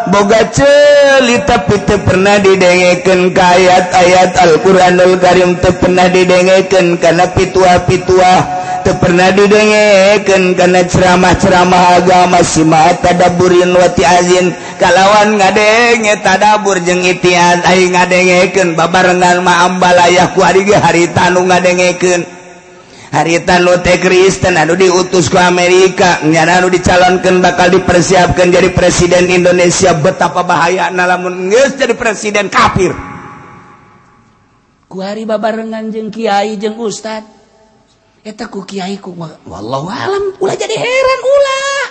Boga ceuli tapi teu pernah didengekeun ka ayat-ayat Al-Qur'anul Karim, teu pernah didengekeun kana pituah-pituah, teu pernah didengekeun kana ceramah-ceramah agama sima tadabburin wa ti'azin kalawan ngadenge tadabbur jeung itiaz aing ngadengekeun babarengan ma ambalayah ku ari ge harita nu ngadengekeun harita nu teh Kristen anu diutus ku Amerika nyana anu dicalonkeun bakal dipersiapkan jadi presiden Indonesia. Betapa bahayana lamun geus jadi presiden kafir. Ku hari babarengan jeung kiai jeung ustad eta ku kiai ku wallahu alam ulah jadi heran ulah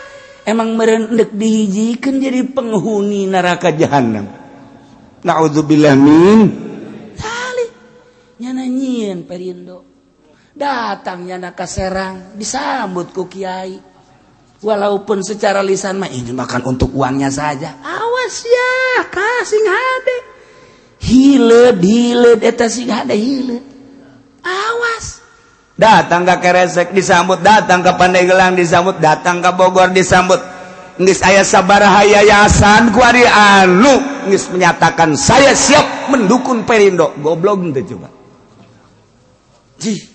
emang meureun endek dihijikeun jadi penghuni neraka jahanam. Naudzubillah min salih nyana nyieun Perindo datang nyana ka Serang disambut ku kiai walaupun secara lisan mah ini makan untuk uangnya saja. Awas ya kasing hade hileud hileud eta sing hade hileud awas. Datang ke Keresek disambut, datang ke Pandeglang disambut, datang ke Bogor disambut. Geus aya sabaraha yayasan ku ari anu geus menyatakan saya siap mendukung Perindo. Goblok teh coba. Jih.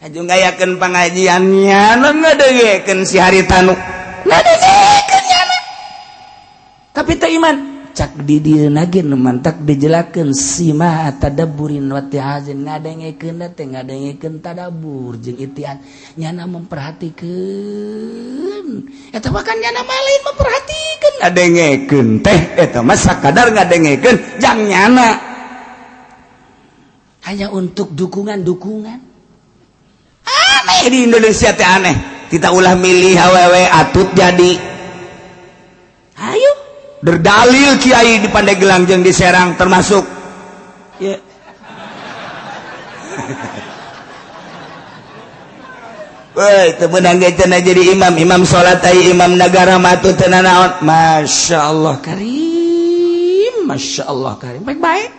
Aju ngayakeun pangajian nyana ngadengekeun si Haritanu. Ngadengekeun nyana. Tapi teu iman. Cak di dieu ge nu mantak dijelakeun sima tadabburin wa ti'azin ngadengekeun teh ngadengekeun tadabbur jeung itian nyana memperhatikeun eta mah kan nyana mah lain memperhatikeun ngadengekeun teh eta mah sakadar ngadengekeun jang nyana hanya untuk dukungan-dukungan. Aneh di Indonesia teh aneh kita ulah milih awewe atut jadi ayo berdalil kiai di Pandeglang jeung di Serang termasuk ya. Woi teu meunang ge cenah jadi imam, imam salat ai imam nagara mah teu nanaon. Masya Allah karim, Masya Allah karim. Baik-baik.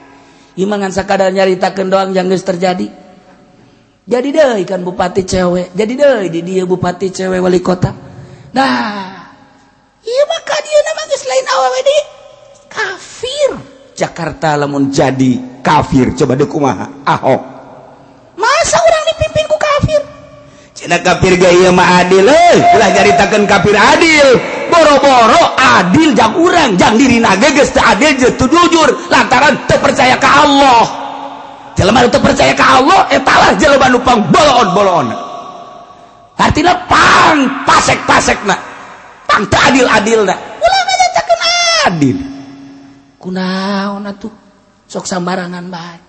Ieu mah ngan sakadar nyaritakeun doang jang geus terjadi. Jadi deui kan bupati cewek, jadi deui di dieu bupati cewek wali kota. Nah, iya maka dia nama geus lain awewe deui kafir. Jakarta lamun jadi kafir coba deuk kumaha Ahok. Masa urang dipimpin ku kafir? Cenah kafir ge ieu mah adil euy, ulah nyaritakeun kafir adil. Boro-boro adil jang urang, jang dirina ge geus teu adil jeung teu jujur lantaran teu percaya ka Allah. Jelema nu teu percaya ka Allah eta lah jelema nu pang boloon-boloon. Artina pang pasek-pasekna. Pang teu adil-adilna. Ulah nganyatakeun adil. Kunaon atuh sok sambarangan bae.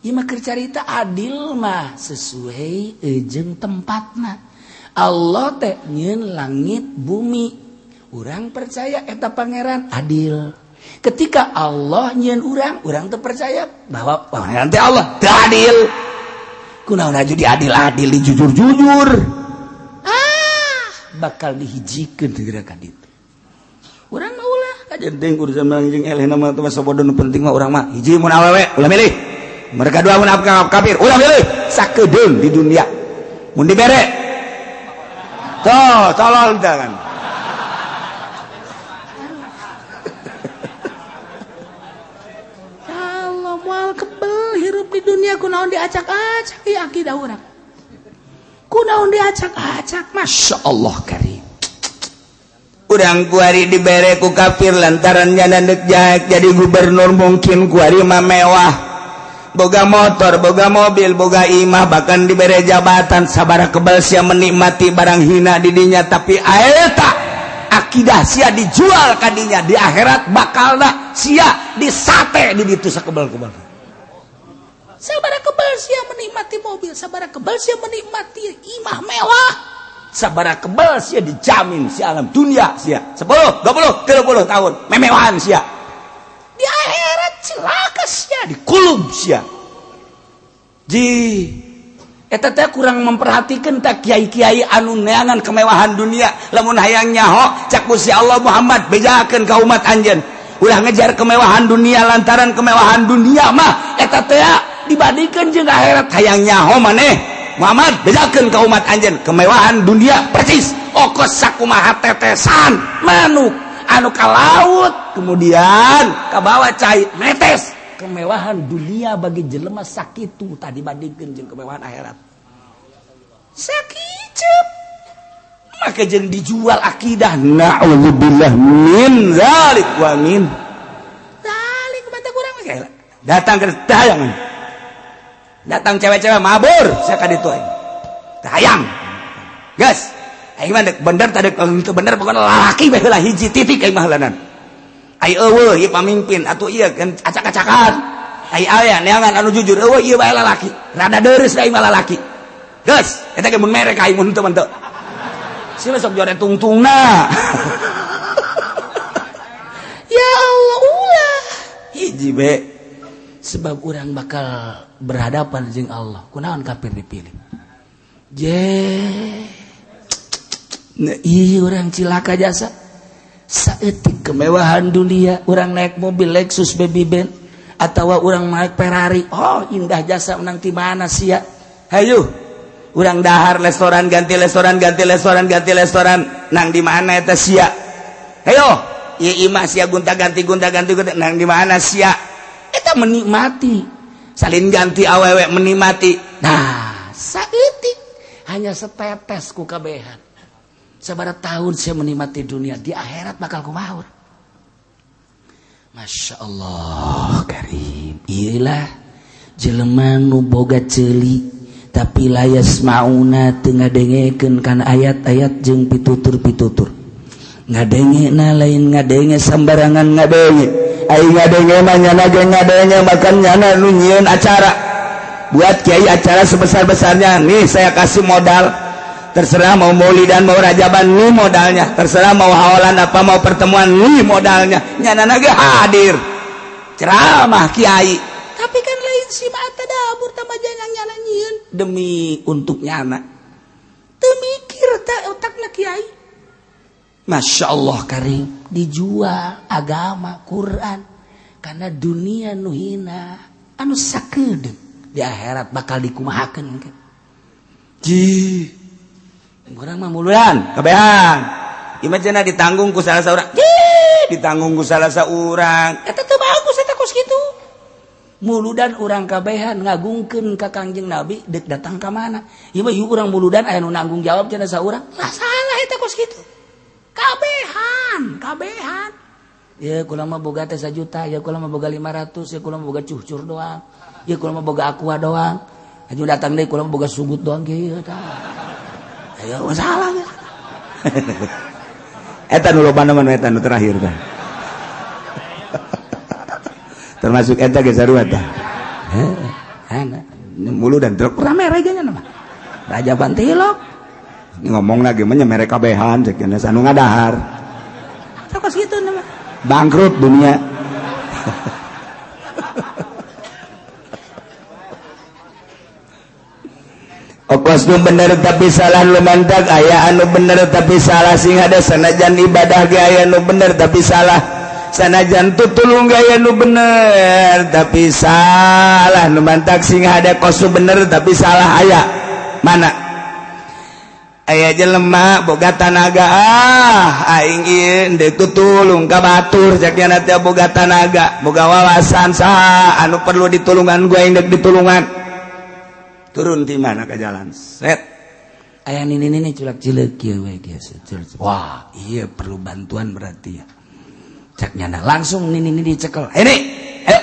Ieu mah keur carita adil mah sesuai jeung tempatna. Allah teh nyieun langit bumi. Urang percaya eta pangeran adil. Ketika Allah nyieun urang, urang teu percaya bahwa pangeran teh Allah teu adil. Kunaon aju diadil-adil, dijujur-jujur. Ah, bakal dihijikeun teh ka ditu. Urang mah ulah kajen teuing urusan mah jeung eleh nama teh sabodo nu penting mah urang mah hiji mun awewe ulah milih. Mereka dua mun kafir ulah milih sakedeung di dunia. Mun dibere toh tolol teh kan. Allah moal kebel hirup di dunia kunaon diacak-acak ieu akidah urang. Kunaon diacak-acak Masya Allah karim. Urang kuari dibere ku kafir lantaran nyana deuk jaek jadi gubernur mungkin kuari mah mewah. Boga motor, boga mobil, boga imah, bahkan dibere jabatan sabaraha kebal sia menikmati barang hina di dinya tapi aeta akidah sia dijual ka dinya di akhirat bakalna sia disate di ditu sakebal-kebal. Sabaraha kebal sia menikmati mobil, sabaraha kebal sia menikmati imah mewah, sabaraha kebal sia dijamin sia alam dunia sia 10, 20, 30 tahun memewahan sia di akhirat sia dikulub sia. Ji eta teh kurang memperhatikan tak kiai-kiai anu neangan kemewahan dunia. Lamun hayang nyaho cak Gusti Allah Muhammad bejakeun ka umat anjeun. Ulah ngejar kemewahan dunia lantaran kemewahan dunia mah eta teh dibandingkeun jeung akhirat. Hayang nyaho maneh Muhammad bejakeun ka umat anjeun kemewahan dunia persis okos sakumaha tetesan manuk anu ka laut kemudian ka bawa cai netes. Kemewahan dunia bagi jelema sakitu tadi dibandingkeun jeung kemewahan akhirat sakiceup. Maka jeung dijual akidah na'udzubillah min zalik wa min zalik. Bata kurang mah datang ke tayangan, datang cewek-cewek mabur sia ka ditu aing hayang geus aing mah bener tadi teu bener pokona lalaki bae heula hiji titik aing mah heulanan. Ai eueuh ieu pamimpin atuh ieu kan acak-acakan. Ai aya neangan anu jujur eueuh ieu bae lalaki rada deureuh aing mah lalaki geus eta ge mun mere ka aing mun teu mah teu si sok jore tungtungna. Ya Allah ulah hiji be sebab urang bakal berhadapan jeung Allah. Kunaon kafir dipilih je ieu urang cilaka jasa saeutik kemewahan dunia. Urang naik mobil Lexus Baby Benz atawa urang naik Ferrari, oh indah jasa menang ti mana sia. Hayu urang dahar restoran ganti restoran ganti restoran ganti restoran nang di mana eta sia. Hayo ieu imah sia gonta ganti gonta ganti gonta nang di mana sia. Eta menikmati salin ganti awewe menikmati. Nah saeutik hanya setetes ku kabehan. Sabaraha tahun saya menikmati dunia, di akhirat bakal kumaha. Masya Allah karim. Iyalah jelema nu boga ceuli tapi layas mauna teu ngadengekeun kana ayat-ayat jeung pitutur-pitutur. Ngadengena lain ngadenge sambarangan ngadenge. Ai ngadenge mah nyana ge ngadenge makan nyana nu nyieun acara. Buat kiai acara sebesar-besarnya, nih saya kasih modal. Terserah mau maulidan mau rajaban nih modalnya, terserah mau haolan apa mau pertemuan nih modalnya. Nyana ge hadir ceramah kiai, tapi kan lain si mata dapur tambah jangan nyana nyieun demi untuk nyana. Teu mikir ta otakna kiai. Masya Allah karim dijual agama Quran karena dunia nu hina anu sakedeung di akhirat bakal dikumahakeun kan. Ji urang mah muludan kabehan ieu cenah ditanggung ku salah saurang. Ditanggung ku salah saurang eta teu bagus eta kos kitu. Muludan urang kabehan ngagungkeun ka Kangjeng Nabi deuk datang ka mana. Ieu mah ieu urang muludan aya nu nanggung jawab cenah saurang. Lah salah eta kos kitu. Kabehan, kabehan. Ya kula mah boga teh 1 juta, ya kula mah boga 500, ya kula mah boga cucur doang. Ya kula mah boga aqua doang. Aju datang deui kula mah boga sugut doang kieu tah. Ayo masalah ya. Eta nu loba mah eta nu terakhir tah. Termasuk eta ge sarua tah. Heuh, mulu dan truk rame reganya mah. Raja Bantilok ngomong lagi mah nya mere kabehan cek nya anu ngadahar. Sok kitu mah. Bangkrut dunia. Okos nu bener tapi salah lumantak aya anu bener tapi salah sing ada sanajan ibadah ge aya nu bener tapi salah sanajan tutulung ge aya nu bener tapi salah lumantak sing ada kos nu bener tapi salah aya mana aya jelema boga tanaga ah aing ieu deuk tutulung ka batur cek nya teh boga tanaga boga wawasan saha anu perlu ditulungan gua aing deuk ditulungan. Turun di mana ke jalan set aya nini nini culak cileuk kieu we kieu. Wah iya perlu bantuan berarti ya cek nyana langsung nini nini dicekel ini ayo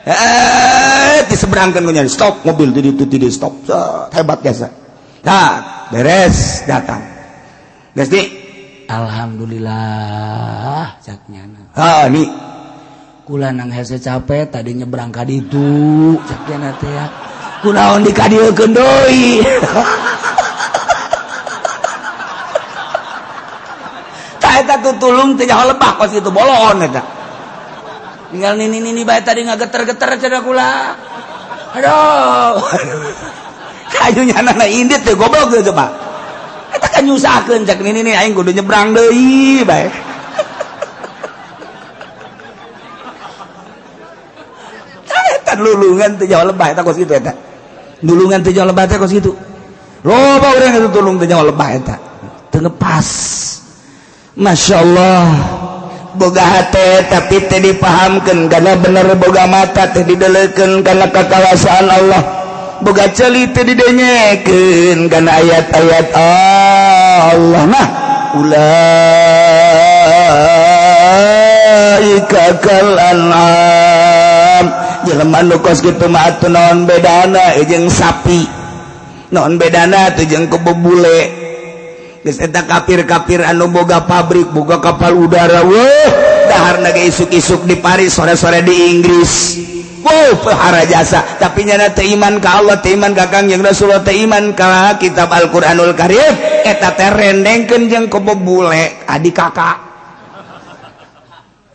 ayo diseberangkan ku nyana stop mobil di ditu di stop. Hebat biasa nah beres datang geus di alhamdulillah cek nyana ha ni kula nang hese capek tadi nyebrang ka ditu cek nyana teh ya kunaon dikadieukeun deui. Tah eta tutulung teh nyaho lebah kos kitu bolon eta. Tinggal nini-nini bae tadi ngageter-geter cenah kula. Aduh. Kayu nyana indit teh goblok teh coba. Eta kan nyusahkeun cak nini-nini aing kudu nyebrang deui bae. Eta lulungan teh jauh lebah eta kos kitu eta. Nulungan teh jauh lebah teh kos kitu. Loba urang itu tulung teh jauh lebah eta. Teu ngepas. Masya Allah. Boga hate tapi teh dipahamkeun karena bener, boga mata teh didelekeun karena kakawasaan Allah, boga ceuli teh didenyekeun karena ayat-ayat Allah. Nah, ulaika kal an'am. Jelema nu kos kitu mah atuh naon bedana jeung sapi, naon bedana tuh jeung kebo bule. Geus eta kafir-kafir anu boga pabrik, boga kapal udara, wah, daharna ge isuk-isuk di Paris, sore-sore di Inggris. Wow, pehara jasa, tapi nyana teu iman ka Allah, teu iman ka Kangjeng Rasulullah, teu iman ka kitab Al-Qur'anul Karim, eta teh rendengkeun jeung kebo bule, adik kakak.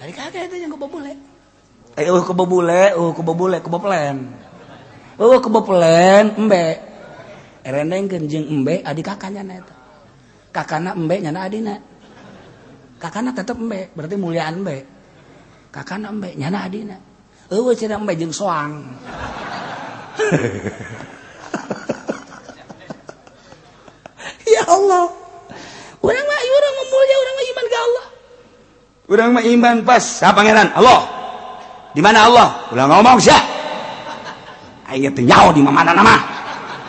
Adik kakak eta jeung kebo bule. Eh, kebo bule, oh kebo bule, kebo pelen. Oh, kebo pelen, embe. Rendengkeun jeung embe adik kakaknya na eta. Kakana embe nyana adina. Kakana tetep embe, berarti muliaan embe. Kakana embe nyana adina. Eueuh cenah embe jeung soang. Ya Allah. Urang mah urang mah mulia, urang mah iman ka Allah. Urang mah iman pas sa pangeran Allah. Di mana Allah? Ulah ngomong sia. Aing teh nyaho di mana nama.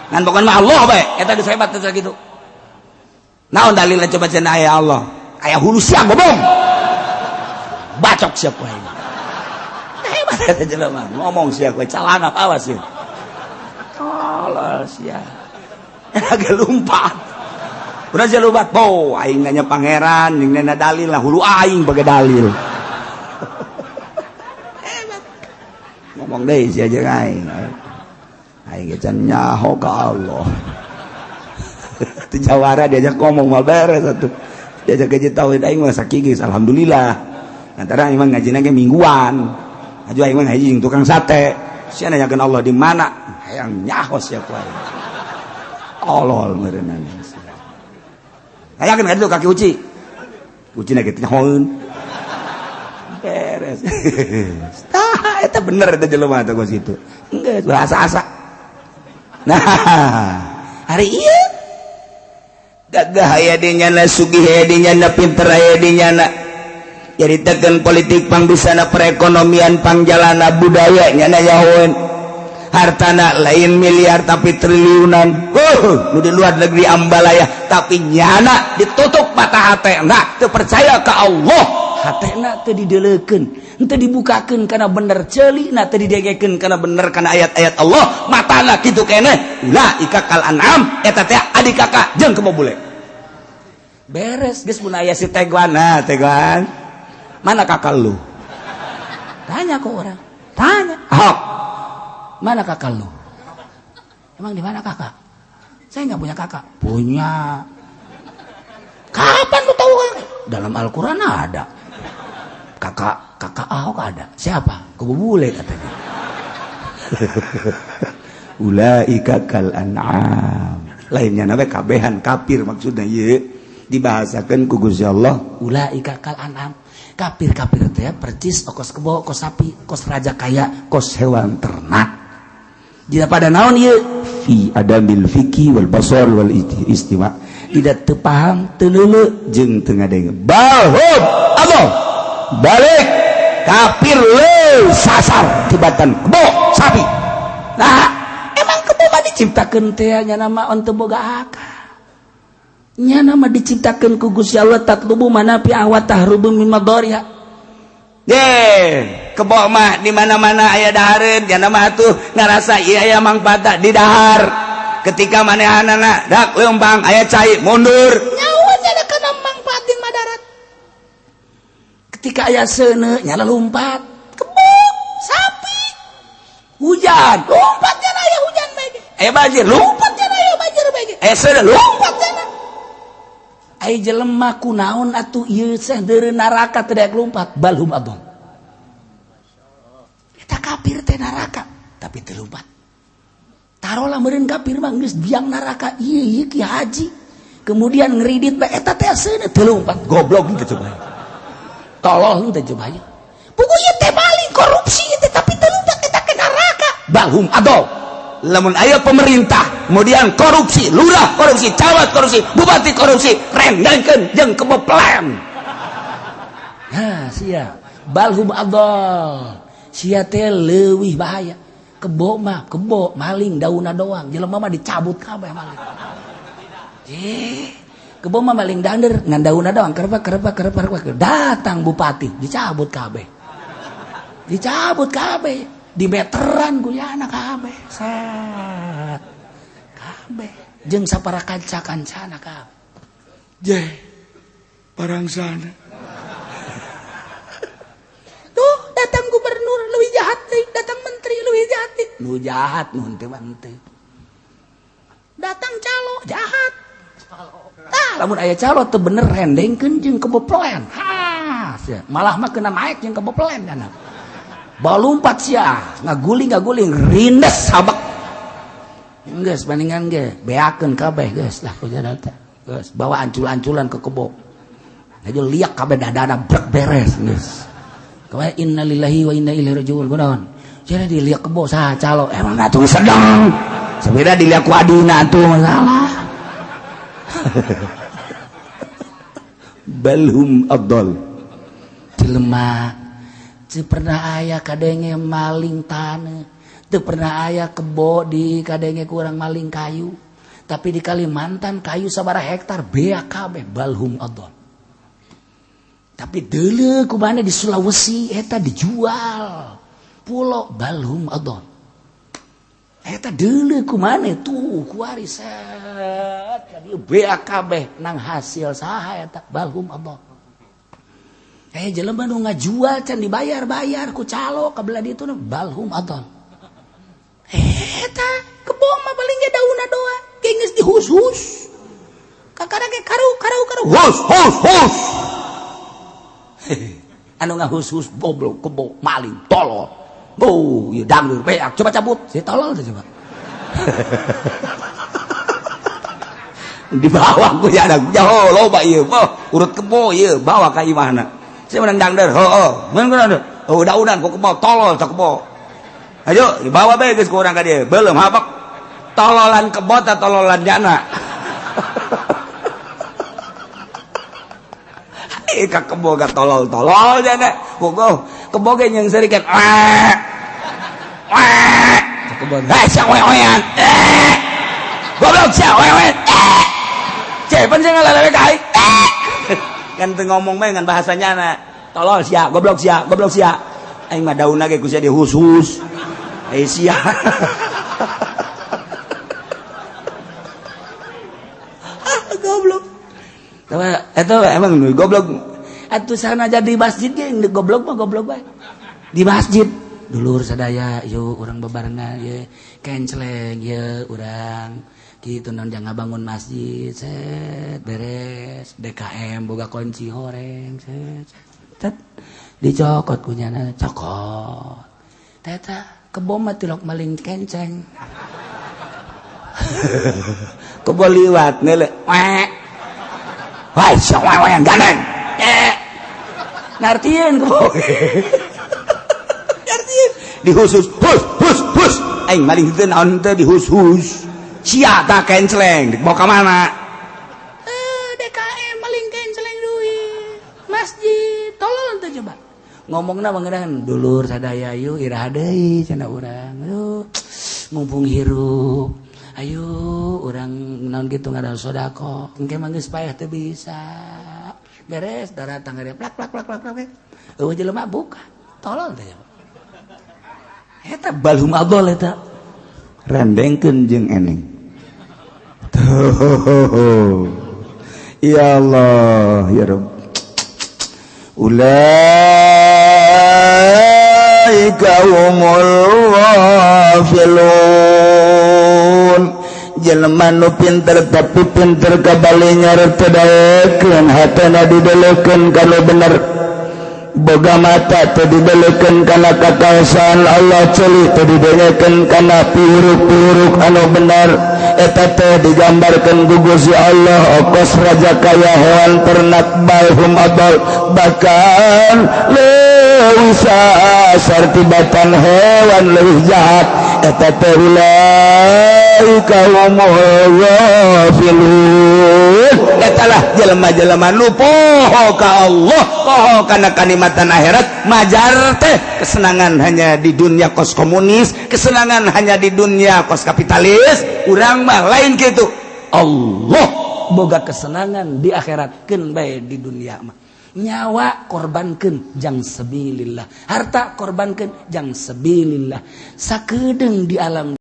Ngan pokona mah Allah bae. Eta geus hebat teh kitu. Naon dalilna coba cenah aya Allah? Aya hulu sia gobong. Bacok sia ku aing. Hebat eta jelema. Ngomong sia ku calana awas sia. Tolol sia. Agak lumpat. Udah sia lumpat. Bo, aing nanya pangeran, jeung nanya dalil lah hulu aing pakai dalil. Hebat. Ngomong deui sia jeung aing. Aing ge can nyaho ka Allah. Jawara diajak ngomong mal beres atuh. Diajak gaji tauhid aing mah sakigis alhamdulillah. Antara aing mah ngajina ge mingguan. Aju aing mah ngaji jeung tukang sate. Sia nanyakeun Allah di mana? Hayang nyaho sia ku aing. Tolol meureunana. Hayakeun ka ditu kaki uci. Ucina ge teh nyahoeun. Beres. Tah eta bener eta jelema teh kos kitu. Enggeus bahasa-asa. Nah, hari ieu gagah aya di nyana, sugih aya di nyana, pinter aya di nyana. Jadi tekan politik pangbisana, perekonomian pangjalana, budaya nyana yahoeun. Hartana lain miliar tapi triliunan. Nu di luar negeri ambalaya tapi nyana ditutup mata hatena, teu percaya ka Allah. Hatena teu didelekeun, teu dibukakeun kana bener, ceulina teu didegekeun kana bener kana ayat-ayat Allah. Matana kitu keneh. Ulaika kal an'am, eta teh adik kakak jeung kebo bule. Beres geus mun aya si Teguan. Nah, Teguan. Mana kakak lu? Tanya ke orang. Tanya. Ahok. Mana kakak lu? Emang di mana kakak? Saya nggak punya kakak. Punya. Kapan lu tahu kakak? Dalam Al-Quran ada. Kakak Ahok ada. Siapa? Kebo bule katanya. Ulaika kal an'am. Lainnya nabe kabehan kafir maksudnya ieu dibahasakeun ku Gusti Allah ulaika kal an'am. Kafir-kafir teh percis kos kebo, kos sapi, kos raja kaya, kos hewan ternak. Jika pada naon ieu fi adamil fikih wal basar wal istiwa, tidak teu paham, teu leuleuh jeung teu ngadenge. Balhum Allah balik kafir leuh sasar tibatan kebo sapi. Nah, emang kebo mah diciptakeun teh nya nama teu boga akal. Nya nama diciptakeun ku Gusti Allah tatlubu manafi wa tahrubu min madariha. Ye, kebo mah di mana-mana aya dahareun, nya nama atuh ngarasa ieu aya mangfaat di dahar. Ketika manehanana dak leumpang aya cai mundur. Nyawa nya kana mangfaat jeung madarat. Ketika aya seuneu nya lompat. Kebo, sapi. Hujan, lompat nya aya hujan bae. Aya banjir, lompat nya aya banjir bae. Aya seuneu lompat nya. Ai jelema kunaon atuh ieu seh deureu neraka teu daek lompat, balhum adon. kafir teh neraka tapi teu lumpat. Tarolah meureun kafir mah geus biang neraka ieu ieu ki haji. Kemudian ngeridit bae eta teh seuneu teu lumpat. Goblok teu coba. Tolol teu coba. Puguh ieu teh maling korupsi teh tapi teu lumpat eta ke neraka. Balhum adol. Lamun aya pemerintah kemudian korupsi, lurah korupsi, camat korupsi, bupati korupsi, rendengkeun jeung kebo pelem. Nah, sia balhum adol. Sia teh leuwih bahaya. Kebo mah kebo maling daunna doang, jelema mah dicabut kabeh maling. Kebo mah maling dander ngan daunna doang, kerebak kerebak kerebak. Datang bupati dicabut kabeh. Dicabut kabeh. Di meteran guyana kabeh set kabeh jeung sapara kanca-kancana kabeh je parangsana tuh datang gubernur leuwih jahat deui, datang menteri leuwih jahat deui, nu jahat nu henteu mah henteu, datang calo jahat tah lamun aya calo teu bener rendengkeun jeung keboplen ha malah mah kena naik jeung keboplen kana balumpat sia ngaguling-ngaguling rindes sabak geus bandingan ge beakeun kabeh geus lah kujaran teh geus bawa ancul-anculan ke kebo aja liak kabeh dadana brek beres geus kawe innalillahi wa inna ilaihi rajiun kunaon cenah diliak kebo saha calo emang atuh sedang sabeda diliak ku adina atuh masalah balhum adol jelema teu pernah aya kadenge maling taneuh, teu pernah aya kebo di kadenge kurang maling kayu, tapi di Kalimantan kayu sabaraha hektar beak kabeh balhum adol. Tapi deuleu kumana di Sulawesi eta dijual pulo balhum adol. Eta deuleu kumana tuh kuari set ka dieu beak kabeh nang hasil saha eta balhum adol. Jelema nu ngajual can dibayar-bayar ku calo ka belah ditu balhum adol. Eta kebo mah paling ge daunna doang, ge geus dihus-hus. Kakara ge karu karu karu hus hus hus. Anu ngahus-hus goblok kebo maling tolol. Oh, ieu dangdeur beak coba cabut. Si tolol teh coba. Di bawah ku ya ada jauh loba ieu, urut kebo ieu bawa ka imahna. Saya menang dangder, oh, menang dangder, oh, daunan, kok kebo, tolol, tak kebo. Ayo, dibawa bae geus ku urang ka dieu, belum habak. Tololan kebo ta tololan jana. Eh, ka kebo ga tolol-tolol jana. Kok kebo ge nyeung seurikan. Wah. Wah. Kebo, hei, sia oe-oean. Eh. Goblok sia oe-oean. Eh. Cepen sia ngalelewe ka aing. Eh. Kan teu ngomong bae ngan bahasanya na tolol sia goblok sia goblok sia aing mah daunna ge ku sia dihus-hus eh sia goblok eta emang goblok atuh sana jadi masjid ge goblok mah goblok bae di masjid dulur sadaya yuk urang bebarengan ye kenceleng ye urang gitu non jangan bangun masjid set beres DKM boga kunci horeng set set dicokot kunyana cokot teta kebo mah tilok maling kenceng kebo liwat nele wek wah sia wewean gandeng ngartieun kebo ngartieun dihusus hus hus hus aing maling teu naon teh dihus-hus sia ta kenceleng dibawa ka mana? DKM maling kenceleng duit masjid tolol teh coba ngomongna mangeunaan dulur sadaya ayu iraha deui cenah urang aduh mumpung hirup ayo urang naon kitu ngadan sedekah engke mah geus paeh teu bisa beres daratang gede plak plak plak plak plak eueuh jelema buka tolol teh eta balhum adol eta rendengkeun jeung eneng. Tuh. Ya Allah, ya Rabb. Ulaika humul ghafilun. Jelema nu pinter tapi pinter kabalinya teu daekeun, hatena didelekeun kana bener. Boga mata teu dibeleukeun kana kakaosaan Allah, ceuli teu didengekeun kana piuruk-piuruk anu bener. Eta teh digambarkeun ku Gusti Allah kos raja kaya hewan ternak, balhum adal, bahkan leuwih sasar tibatan hewan, leuwih jahat. Eta teh ulaika humul ghafilun. Eta lah jelema-jelema nu poho ka Allah, poho kana kanikmatan akhirat, majar teh kesenangan hanya di dunia kos komunis, kesenangan hanya di dunia kos kapitalis. Urang mah lain gitu. Allah boga kesenangan di akhirat, keun bae di dunia mah nyawa korbankan jang sabilillah, harta korbankan jang sabilillah, sakedeung di alam.